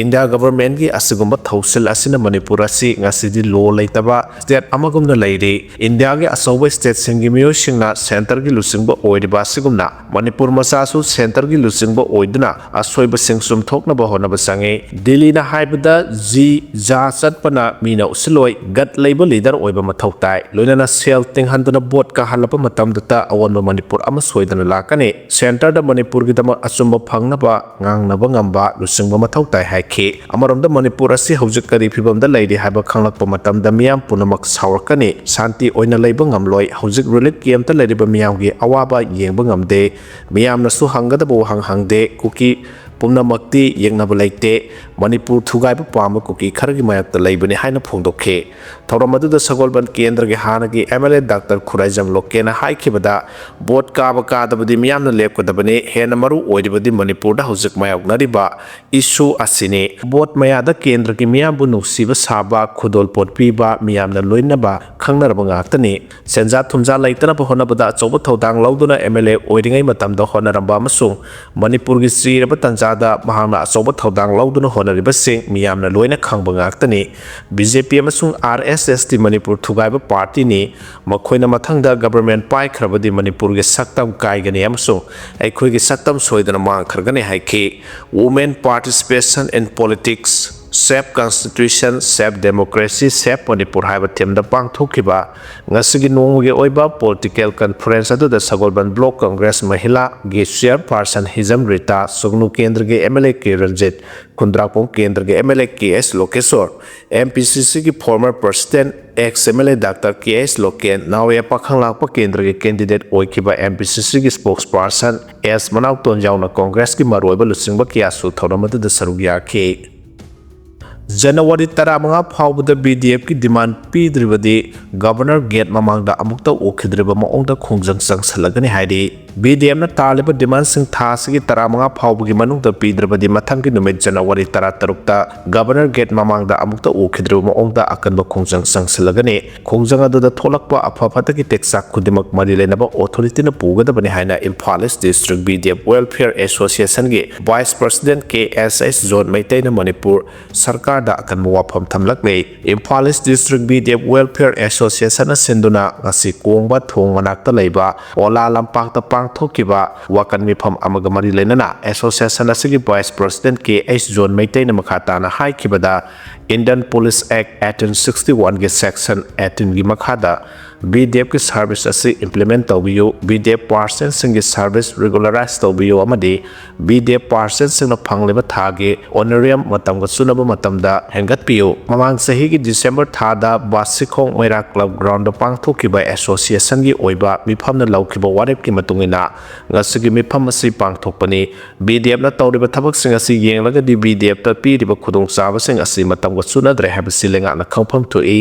ꯏꯟꯗꯤꯌꯥ governmentꯀꯤ ꯑꯁꯤꯒꯨꯝꯕ ꯊꯧꯁꯤꯜ ꯑꯁꯤꯅ ꯃꯅꯤꯄꯨꯔ ꯑꯁꯤ ꯉꯁꯤꯗꯤ law ꯂꯩꯇꯕ state ꯑꯃꯒꯨꯝꯅ ꯂꯩꯔꯤ꯫ ꯏꯟꯗꯤꯌꯥꯒꯤ ꯑꯆꯧꯕ stateꯁꯤꯡꯒꯤ ꯃꯤꯑꯣꯏꯁꯤꯡꯅ centreꯒꯤ ꯂꯨꯆꯤꯡꯕ ꯑꯣꯏꯔꯤꯕ ꯑꯁꯤꯒꯨꯝꯅ ꯃꯅꯤꯄꯨꯔ ꯃꯆꯥꯁꯨ centreꯒꯤ ꯂꯨꯆꯤꯡꯕ ꯑꯣꯏꯗꯨꯅ ꯑꯁꯣꯏꯕꯁꯤꯡ ꯆꯨꯝꯊꯣꯛꯅꯕ ꯍꯣꯠꯅꯕ ꯆꯪꯏ꯫ ꯗꯤꯜꯂꯤꯅ ꯍꯥꯏꯕꯗ ꯖꯤ ꯖꯥ ꯆꯠꯄꯅ ꯃꯤꯅ ꯎꯁꯤꯜꯂꯣꯏ, gut ꯂꯩꯕ leader ꯑꯣꯏꯕ ꯃꯊꯧ ꯇꯥꯏ꯫ ꯂꯣꯏꯅꯅ ꯁꯦꯜ ꯇꯤꯡꯍꯟꯗꯨꯅ ꯚꯣꯠ ꯀꯥꯍꯜꯂꯕ ꯃꯇꯝꯗꯇ ꯑꯑꯣꯟꯕ ꯃꯅꯤꯄꯨꯔ ꯑꯃ ꯁꯣꯏꯗꯅ ꯂꯥꯛꯀꯅꯤ꯫ Centreꯗ ꯃꯅꯤꯄꯨꯔꯒꯤꯗꯃꯛ ꯑꯆꯨꯝꯕ ꯐꯪꯅꯕ ꯉꯥꯡꯅꯕ ꯉꯝꯕ ꯂꯨꯆꯤꯡꯕ ꯃꯊꯧ ꯇꯥꯏ ꯍꯥꯏꯈꯤ꯫ ꯑꯃꯔꯣꯝꯗ ꯃꯅꯤꯄꯨꯔ ꯑꯁꯤ ꯍꯧꯖꯤꯛ ꯀꯔꯤ ꯐꯤꯕꯝꯗ ꯂꯩꯔꯤ ꯍꯥꯏꯕ ꯈꯪꯂꯛꯄ ꯃꯇꯝꯗ ꯃꯤꯌꯥꯝ ꯄꯨꯝꯅꯃꯛ ꯁꯥꯎꯔꯛꯀꯅꯤ, ꯁꯥꯟꯇꯤ ꯑꯣꯏꯅ ꯂꯩꯕ ꯉꯝꯂꯣꯏ꯫ ꯍꯧꯖꯤꯛ relief campꯇ ꯂꯩꯔꯤꯕ ꯃꯤꯌꯥꯝꯒꯤ ꯑꯋꯥꯕ ꯌꯦꯡꯕ ꯉꯝꯗꯦ꯫ ꯃꯤꯌꯥꯝꯅꯁꯨ ꯍꯪꯒꯗꯕ ꯋꯥꯍꯪ ꯍꯪꯗꯦ꯫ ꯀꯨꯀꯤ ꯄꯨꯝꯅꯃꯛꯇꯤ ꯌꯦꯡꯅꯕ ꯂꯩꯇꯦ꯫ ꯃꯅꯤꯄꯨꯔ ꯊꯨꯒꯥꯏꯕ ꯄꯥꯝꯕ ꯀꯨꯀꯤ ꯈꯔꯒꯤ ꯃꯥꯌꯣꯛꯇ ꯂꯩꯕꯅꯤ ꯍꯥꯏꯅ ꯐꯣꯡꯗꯣꯛꯈꯤ꯫ ꯊꯧꯔꯝ ꯑꯗꯨꯗ ꯁꯒꯣꯜꯕꯟ ꯀꯦꯟꯗ꯭ꯔꯒꯤ ꯍꯥꯟꯅꯒꯤ MLA Doctor ꯈꯨꯔꯥꯏꯖꯝ ꯂꯣꯀꯦꯅ ꯍꯥꯏꯈꯤꯕꯗ, ꯚꯣꯠ ꯀꯥꯕ ꯀꯥꯗꯕꯗꯤ ꯃꯤꯌꯥꯝꯅ ꯂꯦꯞꯀꯗꯕꯅꯤ꯫ ꯍꯦꯟꯅ ꯃꯔꯨ ꯑꯣꯏꯔꯤꯕꯗꯤ ꯃꯅꯤꯄꯨꯔꯗ ꯍꯧꯖꯤꯛ ꯃꯥꯌꯣꯛꯅꯔꯤꯕ issue ꯑꯁꯤꯅꯤ꯫ ꯚꯣꯠ ꯃꯌꯥꯗ ꯀꯦꯟꯗ꯭ꯔꯒꯤ ꯃꯤꯌꯥꯝꯕꯨ ꯅꯨꯡꯁꯤꯕ ꯁꯥꯕ, ꯈꯨꯗꯣꯜꯄꯣꯠ ꯄꯤꯕ, ꯃꯤꯌꯥꯝꯅ ꯂꯣꯏꯅꯕ ꯈꯪꯅꯔꯕ ꯉꯥꯛꯇꯅꯤ꯫ ꯁꯦꯟꯖꯥ ꯊꯨꯝꯖꯥ ꯂꯩꯇꯅꯕ ꯍꯣꯠꯅꯕꯗ ꯑꯆꯧꯕ ꯊꯧꯗꯥꯡ ꯂꯧꯗꯨꯅ MLA ꯑꯣꯏꯔꯤꯉꯩ ꯃꯇꯝꯗ ꯍꯣꯠꯅꯔꯝꯕ ꯑꯃꯁꯨꯡ ꯃꯅꯤꯄꯨꯔꯒꯤ ꯆꯤꯔꯕ ꯇꯥꯟꯖꯥꯗ ꯃꯍꯥꯛꯅ ꯑꯆꯧꯕ ꯊꯧꯗꯥꯡ ꯂꯧꯗꯨꯅ ꯍꯣꯠꯅꯔꯤꯕꯁꯤꯡ ꯃꯤꯌꯥꯝꯅ ꯂꯣꯏꯅ ꯈꯪꯕ ꯉꯥꯛꯇꯅꯤ꯫ BJP ꯑꯃꯁꯨꯡ RSSꯇꯤ ꯃꯅꯤꯄꯨꯔ ꯊꯨꯒꯥꯏꯕ partyꯅꯤ꯫ ꯃꯈꯣꯏꯅ ꯃꯊꯪꯗ government ꯄꯥꯏꯈ꯭ꯔꯕꯗꯤ ꯃꯅꯤꯄꯨꯔꯒꯤ ꯁꯛꯇꯝ ꯀꯥꯏꯒꯅꯤ ꯑꯃꯁꯨꯡ ꯑꯩꯈꯣꯏꯒꯤ ꯁꯛꯇꯝ ꯁꯣꯏꯗꯅ ꯃꯥꯡꯈ꯭ꯔꯒꯅꯤ ꯍꯥꯏꯈꯤ꯫ Women participation in politics Save Constitution, Save Democracy, Save Manipur ꯍꯥꯏꯕ ꯊꯤꯝꯗ ꯄꯥꯡꯊꯣꯛꯈꯤꯕ ꯉꯁꯤꯒꯤ ꯅꯣꯡꯃꯒꯤ ꯑꯣꯏꯕ ꯄꯣꯂꯤꯇꯤꯀꯦꯜ ꯀꯟꯐꯔꯦꯟꯁ ꯑꯗꯨꯗ ꯁꯒꯣꯜꯕꯟ ꯕ꯭ꯂꯣꯛ ꯀꯪꯒ꯭ꯔꯦꯁ ꯃꯍꯤꯂꯥꯒꯤ ꯆꯤꯌꯔꯄꯥꯔꯁꯟ ꯍꯤꯖꯝ ꯔꯤꯇꯥ, ꯁꯨꯒꯅꯨ ꯀꯦꯟꯗ꯭ꯔꯒꯤ M L A K Ranjit, Khundrakpam ꯀꯦꯟꯗ꯭ꯔꯒꯤ M L A K S Lokeshwar, M P C ꯁꯤꯒꯤ former president ex M L A doctor K S Loken, ꯅꯥꯎꯔꯦꯝ ꯄꯥꯈꯪꯂꯥꯛꯄ ꯀꯦꯟꯗ꯭ꯔꯒꯤ ꯀꯦꯟꯗꯤꯗꯦꯠ ꯑꯣꯏꯈꯤꯕ ꯑꯦꯝ ꯄꯤ ꯁꯤ ꯁꯤꯒꯤ ꯁ꯭ꯄꯣꯛꯁꯄꯥꯔꯁꯟ ꯑꯦꯁ ꯃꯅꯥꯎꯇꯣꯟ ꯌꯥꯎꯅ ꯀꯪꯒ꯭ꯔꯦꯁꯀꯤ ꯃꯔꯨꯑꯣꯏꯕ ꯂꯨꯆꯤꯡꯕ ꯀꯌꯥꯁꯨ ꯊꯧꯔꯝ ꯑꯗꯨꯗ ꯁꯔꯨꯛ ꯌꯥꯈꯤ꯫ ꯖꯅꯋꯥꯔꯤ ꯇꯔꯥꯃꯉꯥ ꯐꯥꯎꯕꯗ ꯕꯤ ꯗꯤ ꯑꯦꯐꯀꯤ ꯗꯤꯃꯥꯟ ꯄꯤꯗ꯭ꯔꯤꯕꯗꯤ ꯒꯕꯔꯅꯔ ꯒꯦꯠ ꯃꯃꯥꯡꯗ ꯑꯃꯨꯛꯇ ꯎꯈꯤꯗ꯭ꯔꯤꯕ ꯃꯑꯣꯡꯗ ꯈꯣꯡꯖꯪ ꯆꯪꯁꯤꯜꯂꯒꯅꯤ ꯍꯥꯏꯔꯤ꯫ ꯕꯤ ꯗꯤ ꯑꯦꯐꯅ ꯇꯥꯜꯂꯤꯕ ꯗꯤꯃꯥꯟꯁꯤꯡ ꯊꯥ ꯑꯁꯤꯒꯤ ꯇꯔꯥꯃꯉꯥ ꯐꯥꯎꯕꯒꯤ ꯃꯅꯨꯡꯗ ꯄꯤꯗ꯭ꯔꯕꯗꯤ ꯃꯊꯪꯒꯤ ꯅꯨꯃꯤꯠ ꯖꯅꯋꯥꯔꯤ ꯇꯔꯥꯇꯔꯨꯛꯇ ꯒꯕꯔꯅꯔ ꯒꯦꯠ ꯃꯃꯥꯡꯗ ꯑꯃꯨꯛꯇ ꯎꯈꯤꯗ꯭ꯔꯤꯕ ꯃꯑꯣꯡꯗ ꯑꯀꯟꯕ ꯈꯣꯡꯖꯪ ꯆꯪꯁꯤꯜꯂꯒꯅꯤ꯫ ꯈꯣꯡꯖꯪ ꯑꯗꯨꯗ ꯊꯣꯛꯂꯛꯄ ꯑꯐ ꯐꯠꯇꯒꯤ ꯇꯦꯛꯆꯥꯛ ꯈꯨꯗꯤꯡꯃꯛ ꯃꯔꯤ ꯂꯩꯅꯕ ꯑꯣꯊꯣꯔꯤꯇꯤꯅ ꯄꯨꯒꯗꯕꯅꯤ ꯍꯥꯏꯅ Imphal east district B D F welfare ꯑꯦꯁꯣꯁꯤꯌꯦꯁꯟꯒꯤ vice president K S H John ꯃꯩꯇꯩꯅ ꯃꯅꯤꯄꯨꯔ ꯁꯔꯀꯥꯔꯗ ꯑꯀꯟꯕ ꯋꯥꯐꯝ ꯊꯝꯂꯛꯂꯤ꯫ Imphal east district B D F welfare ꯑꯦꯁꯣꯁꯤꯌꯦꯁꯟꯅ ꯁꯤꯟꯗꯨꯅ ꯉꯁꯤ ꯀꯣꯡꯕ ꯊꯣꯡ ꯃꯅꯥꯛꯇ ꯂꯩꯕ ꯑꯣꯂꯥ ꯂꯝꯄꯥꯛꯇ ꯄꯥꯡꯊꯣꯛꯈꯤꯕ ꯋꯥꯀꯟ ꯃꯤꯐꯝ ꯑꯃꯒ ꯃꯔꯤ ꯂꯩꯅꯅ ꯑꯦꯁꯣꯁꯤꯌꯦꯁꯟ ꯑꯁꯤꯒꯤ ꯚꯥꯏꯁ ꯄ꯭ꯔꯁꯤꯗꯦꯟꯠ ꯀꯦ ꯑꯩꯆ ꯖꯣꯟ ꯃꯩꯇꯩꯅ ꯃꯈꯥ ꯇꯥꯅ ꯍꯥꯏꯈꯤꯕꯗ, ꯏꯟꯗꯤꯌꯟ ꯄꯨꯂꯤꯁ ꯑꯦꯛ ꯑꯩꯠꯇꯤꯟ ꯁꯤꯛꯁꯇꯤ ꯋꯥꯟꯒꯤ ꯁꯦꯛꯁꯟ ꯑꯩꯠꯇꯤꯟꯒꯤ ꯃꯈꯥꯗ ꯕꯤ ꯗꯤ ꯑꯦꯐꯀꯤ ꯁꯥꯔꯚꯤꯁ ꯑꯁꯤ ꯏꯝꯄ꯭ꯂꯤꯃꯦꯟ ꯇꯧꯕꯤꯌꯨ, ꯕꯤ ꯗꯤ ꯑꯦꯐ ꯄꯥꯔꯁꯟꯁꯤꯡꯒꯤ ꯁꯥꯔꯚꯤꯁ ꯔꯤꯒꯨꯂꯔꯥꯏꯖ ꯇꯧꯕꯤꯌꯨ ꯑꯃꯗꯤ ꯕꯤ ꯗꯤ ꯑꯦꯐ ꯄꯥꯔꯁꯟꯁꯤꯡꯅ ꯐꯪꯂꯤꯕ ꯊꯥꯒꯤ ꯑꯣꯅꯔꯤꯌꯝ ꯃꯇꯝꯒ ꯆꯨꯅꯕ ꯃꯇꯝꯗ ꯍꯦꯟꯒꯠꯄꯤꯌꯨ꯫ ꯃꯃꯥꯡ ꯆꯍꯤꯒꯤ ꯗꯤꯁꯦꯝꯕꯔ ꯊꯥꯗ ꯕꯥꯁꯤꯈꯣꯡ ꯃꯩꯔꯥ ꯀ꯭ꯂꯕ ꯒ꯭ꯔꯥꯎꯟꯗ ꯄꯥꯡꯊꯣꯛꯈꯤꯕ ꯑꯦꯁꯣꯁꯤꯌꯦꯁꯟꯒꯤ ꯑꯣꯏꯕ ꯃꯤꯐꯝꯅ ꯂꯧꯈꯤꯕ ꯋꯥꯔꯦꯞꯀꯤ ꯃꯇꯨꯡ ꯏꯟꯅ ꯉꯁꯤꯒꯤ ꯃꯤꯐꯝ ꯑꯁꯤ ꯄꯥꯡꯊꯣꯛꯄꯅꯤ꯫ ꯕꯤ ꯗꯤ ꯑꯦꯐꯅ ꯇꯧꯔꯤꯕ ꯊꯕꯛꯁꯤꯡ ꯑꯁꯤ ꯌꯦꯡꯂꯒꯗꯤ ꯕꯤ ꯗꯤ ꯑꯦꯐꯇ ꯄꯤꯔꯤꯕ ꯈꯨꯗꯣꯡꯆꯥꯕꯁꯤꯡ ꯑꯁꯤ ꯃꯇꯝꯒ ꯆꯨꯅꯗ꯭ꯔꯦ ꯍꯥꯏꯕꯁꯤ ꯂꯩꯉꯥꯛꯅ ꯈꯪꯐꯝ ꯊꯣꯛꯏ꯫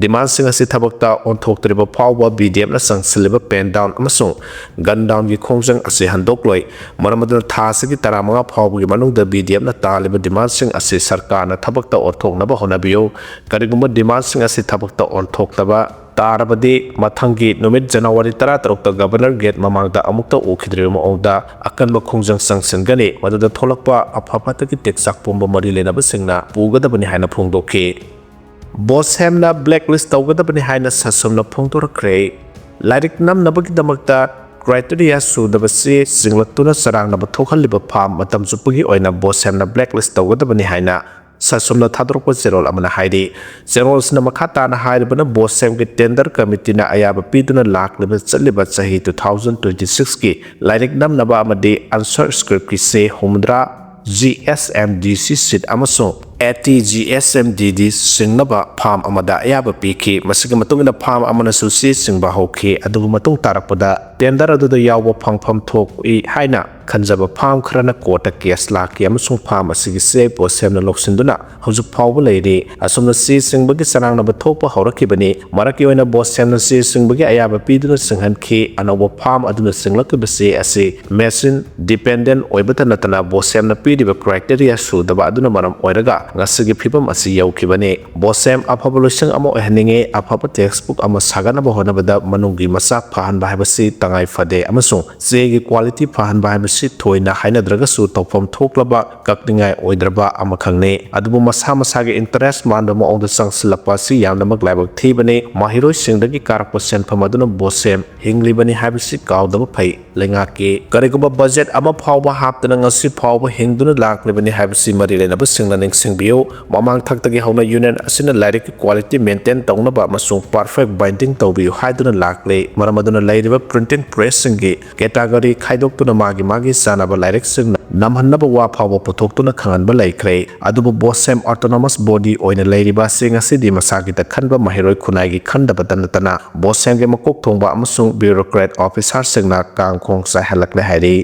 ꯗꯤꯃꯥꯟꯁꯤꯡ ꯑꯁꯤ ꯊꯕꯛꯇ ꯑꯣꯟꯊꯣꯛꯇ꯭ꯔꯤꯕ ꯐꯥꯎꯕ ꯕꯤ ꯗꯤ ꯑꯦꯐꯅ ꯆꯪꯁꯤꯜꯂꯤꯕ ꯄꯦꯟ ꯗꯥꯎꯟ ꯑꯃꯁꯨꯡ ꯒꯟ ꯗꯥꯎꯟꯒꯤ ꯈꯣꯡꯖꯪ ꯑꯁꯤ ꯍꯟꯗꯣꯛꯂꯣꯏ꯫ ꯃꯔꯝ ꯑꯗꯨꯅ ꯊꯥ ꯑꯁꯤꯒꯤ ꯇꯔꯥꯃꯉꯥ ꯐꯥꯎꯕꯒꯤ ꯃꯅꯨꯡꯗ ꯕꯤ ꯗꯤ ꯑꯦꯐꯅ ꯇꯥꯜꯂꯤꯕ ꯗꯤꯃꯥꯟꯁꯤꯡ ꯑꯁꯤ ꯁꯔꯀꯥꯔꯅ ꯊꯕꯛꯇ ꯑꯣꯟꯊꯣꯛꯅꯕ ꯍꯣꯠꯅꯕꯤꯌꯨ꯫ ꯀꯔꯤꯒꯨꯝꯕ ꯗꯤꯃꯥꯟꯁꯤꯡ ꯑꯁꯤ ꯊꯕꯛꯇ ꯑꯣꯟꯊꯣꯛꯇꯕ ꯇꯥꯔꯕꯗꯤ ꯃꯊꯪꯒꯤ ꯅꯨꯃꯤꯠ ꯖꯅꯋꯥꯔꯤ ꯇꯔꯥꯇꯔꯨꯛꯇ ꯒꯕꯔꯅꯔ ꯒꯦꯠ ꯃꯃꯥꯡꯗ ꯑꯃꯨꯛꯇ ꯎꯈꯤꯗ꯭ꯔꯤꯕ ꯃꯑꯣꯡꯗ ꯑꯀꯟꯕ ꯈꯣꯡꯖꯪ ꯆꯪꯁꯤꯟꯒꯅꯤ꯫ ꯃꯗꯨꯗ ꯊꯣꯛꯂꯛꯄ ꯑꯐ ꯐꯠꯇꯒꯤ ꯇꯦꯛꯆꯥꯛ ꯄꯨꯝꯕ ꯃꯔꯤ ꯂꯩꯅꯕꯁꯤꯡꯅ ꯄꯨꯒꯗꯕꯅꯤ ꯍꯥꯏꯅ ꯐꯣꯡꯗꯣꯛꯈꯤ꯫ ꯕꯣꯁꯦꯝꯅ ꯕ꯭ꯂꯦꯛ ꯂꯤꯁ ꯇꯧꯒꯗꯕꯅꯤ ꯍꯥꯏꯅ ꯁꯥꯁꯟꯅ ꯐꯣꯡꯗꯣꯔꯛꯈ꯭ꯔꯦ꯫ ꯂꯥꯏꯔꯤꯛ ꯅꯝꯅꯕꯒꯤꯗꯃꯛꯇ ꯀ꯭ꯔꯥꯏꯇꯦꯔꯤꯌꯥ ꯁꯨꯗꯕꯁꯤ ꯆꯤꯡꯂꯛꯇꯨꯅ ꯆꯔꯥꯡꯅꯕ ꯊꯣꯛꯍꯜꯂꯤꯕ ꯐꯥꯝ ꯃꯇꯝ ꯆꯨꯞꯄꯒꯤ ꯑꯣꯏꯅ ꯕꯣꯁꯦꯝꯅ ꯕ꯭ꯂꯦꯛ ꯂꯤꯁ ꯇꯧꯒꯗꯕꯅꯤ ꯍꯥꯏꯅ ꯁꯥꯁꯣꯝꯅ ꯊꯥꯗꯣꯔꯛꯄ ꯆꯦꯔꯣꯜ ꯑꯃꯅ ꯍꯥꯏꯔꯤ꯫ ꯆꯦꯔꯣꯜꯁꯤꯅ ꯃꯈꯥ ꯇꯥꯅ ꯍꯥꯏꯔꯤꯕꯅ, ꯕꯣꯁꯦꯝꯒꯤ ꯇꯦꯟꯗꯔ ꯀꯃꯤꯇꯤꯅ ꯑꯌꯥꯕ ꯄꯤꯗꯨꯅ ꯂꯥꯛꯂꯤꯕ ꯆꯠꯂꯤꯕ ꯆꯍꯤ two thousand twenty six ꯀꯤ ꯂꯥꯏꯔꯤꯛ ꯅꯝꯅꯕ ꯑꯃꯗꯤ answer script ꯀꯤ ꯆꯦ ꯍꯨꯝꯐꯨꯇꯔꯥ G S M D C seat ꯑꯃꯁꯨꯡ eighty G S M D D ꯁꯤꯡꯅꯕ ꯐꯥꯝ ꯑꯃꯗ ꯑꯌꯥꯕ ꯄꯤꯈꯤ꯫ ꯃꯁꯤꯒꯤ ꯃꯇꯨꯡ ꯏꯟꯅ ꯐꯥꯝ ꯑꯃꯅꯁꯨ ꯆꯦ ꯆꯤꯡꯕ ꯍꯧꯈꯤ꯫ ꯑꯗꯨꯕꯨ ꯃꯇꯨꯡ ꯇꯥꯔꯛꯄꯗ ꯇꯦꯟꯗꯔ ꯑꯗꯨꯗ ꯌꯥꯎꯕ ꯐꯪꯐꯝ ꯊꯣꯛꯏ ꯍꯥꯏꯅ ꯈꯟꯖꯕ ꯐꯥꯝ ꯈꯔꯅ ꯀꯣꯔꯠꯇ ꯀꯦꯁ ꯂꯥꯛꯈꯤ ꯑꯃꯁꯨꯡ ꯐꯥꯝ ꯑꯁꯤꯒꯤ ꯆꯦ ꯕꯣꯁꯦꯝꯅ ꯂꯧꯁꯤꯟꯗꯨꯅ ꯍꯧꯖꯤꯛ ꯐꯥꯎꯕ ꯂꯩꯔꯤ꯫ ꯑꯁꯨꯝꯅ ꯆꯦ ꯆꯤꯡꯕꯒꯤ ꯆꯔꯥꯡꯅꯕ ꯊꯣꯛꯄ ꯍꯧꯔꯛꯈꯤꯕꯅꯤ꯫ ꯃꯔꯛꯀꯤ ꯑꯣꯏꯅ ꯕꯣꯁꯦꯝꯅ ꯆꯦ ꯆꯤꯡꯕꯒꯤ ꯑꯌꯥꯕ ꯄꯤꯗꯨꯅ ꯆꯤꯡꯍꯟꯈꯤ꯫ ꯑꯅꯧꯕ ꯐꯥꯝ ꯑꯗꯨꯅ ꯆꯤꯡꯂꯛꯂꯤꯕ ꯆꯦ ꯑꯁꯤ machine dependent ꯑꯣꯏꯕꯇ ꯅꯠꯇꯅ ꯕꯣꯁꯦꯝꯅ ꯄꯤꯔꯤꯕ criteria ꯁꯨꯗꯕ ꯑꯗꯨꯅ ꯃꯔꯝ ꯑꯣꯏꯔꯒ ꯉꯁꯤꯒꯤ ꯐꯤꯕꯝ ꯑꯁꯤ ꯌꯧꯈꯤꯕꯅꯤ꯫ ꯕꯣꯁꯦꯝ ꯑꯐꯕ ꯂꯣꯏꯁꯪ ꯑꯃ ꯑꯣꯏꯍꯟꯅꯤꯡꯉꯤ, ꯑꯐꯕ textbook ꯑꯃ ꯁꯥꯒꯠꯅꯕ ꯍꯣꯠꯅꯕꯗ ꯃꯅꯨꯡꯒꯤ ꯃꯆꯥꯛ ꯐꯍꯟꯕ ꯍꯥꯏꯕꯁꯤ ꯇꯉꯥꯏ ꯐꯗꯦ ꯑꯃꯁꯨꯡ ꯆꯦꯒꯤ quality ꯐꯍꯟꯕ ꯍꯥꯏꯕꯁꯤ ꯊꯣꯏꯅ ꯍꯥꯏꯅꯗ꯭ꯔꯒꯁꯨ ꯇꯧꯐꯝ ꯊꯣꯛꯂꯕ ꯀꯛꯅꯤꯡꯉꯥꯏ ꯑꯣꯏꯗ꯭ꯔꯕ ꯑꯃꯈꯛꯅꯤ꯫ ꯑꯗꯨꯕꯨ ꯃꯁꯥ ꯃꯁꯥꯒꯤ interest ꯃꯥꯟꯕ ꯃꯑꯣꯡꯗ ꯆꯪꯁꯤꯜꯂꯛꯄ ꯑꯁꯤ ꯌꯥꯝꯅꯃꯛ ꯂꯥꯏꯕꯛ ꯊꯤꯕꯅꯤ꯫ ꯃꯍꯩꯔꯣꯏꯁꯤꯡꯗꯒꯤ ꯀꯥꯔꯛꯄ ꯁꯦꯟꯐꯝ ꯑꯗꯨꯅ ꯕꯣꯁꯦꯝ ꯍꯤꯡꯂꯤꯕꯅꯤ ꯍꯥꯏꯕꯁꯤ ꯀꯥꯎꯗꯕ ꯐꯩ꯫ ꯂꯩꯉꯥꯛꯀꯤ ꯀꯔꯤꯒꯨꯝꯕ budget ꯑꯃ ꯐꯥꯎꯕ ꯍꯥꯞꯇꯅ ꯉꯁꯤ ꯐꯥꯎꯕ ꯍꯤꯡꯗꯨꯅ ꯂꯥꯛꯂꯤꯕꯅꯤ ꯍꯥꯏꯕꯁꯤ ꯃꯔꯤ ꯂꯩꯅꯕꯁꯤꯡꯅ ꯅꯤꯡꯁꯤꯡꯕꯤꯌꯨ꯫ ꯃꯃꯥꯡ ꯊꯛꯇꯒꯤ ꯍꯧꯅ union ꯑꯁꯤꯅ ꯂꯥꯏꯔꯤꯛꯀꯤ quality maintain ꯇꯧꯅꯕ ꯑꯃꯁꯨꯡ perfect binding ꯇꯧꯕꯤꯌꯨ ꯍꯥꯏꯗꯨꯅ ꯂꯥꯛꯂꯤ꯫ ꯃꯔꯝ ꯑꯗꯨꯅ ꯂꯩꯔꯤꯕ printing press ꯁꯤꯡꯒꯤ category ꯈꯥꯏꯗꯣꯛꯇꯨꯅ ꯃꯥꯒꯤ ꯃꯥꯒꯤ ꯆꯥꯅꯕ ꯂꯥꯏꯔꯤꯛꯁꯤꯡ ꯅꯝꯍꯟꯅꯕ ꯋꯥ ꯐꯥꯎꯕ ꯄꯨꯊꯣꯛꯇꯨꯅ ꯈꯪꯍꯟꯕ ꯂꯩꯈ꯭ꯔꯦ꯫ ꯑꯗꯨꯕꯨ ꯕꯣꯁꯦꯝ autonomous body ꯑꯣꯏꯅ ꯂꯩꯔꯤꯕ ꯑꯁꯤ ꯉꯁꯤꯗꯤ ꯃꯁꯥꯒꯤꯗ ꯈꯟꯕ ꯃꯍꯩꯔꯣꯏ ꯈꯨꯟꯅꯥꯏꯒꯤ ꯈꯟꯗꯕꯇ ꯅꯠꯇꯅ ꯕꯣꯁꯦꯝꯒꯤ ꯃꯀꯣꯛ ꯊꯣꯡꯕ ꯑꯃꯁꯨꯡ bureaucrat officer ꯁꯤꯡꯅ ꯀꯥꯡꯈꯣꯡ ꯆꯥꯏꯍꯜꯂꯛꯂꯦ ꯍꯥꯏꯔꯤ꯫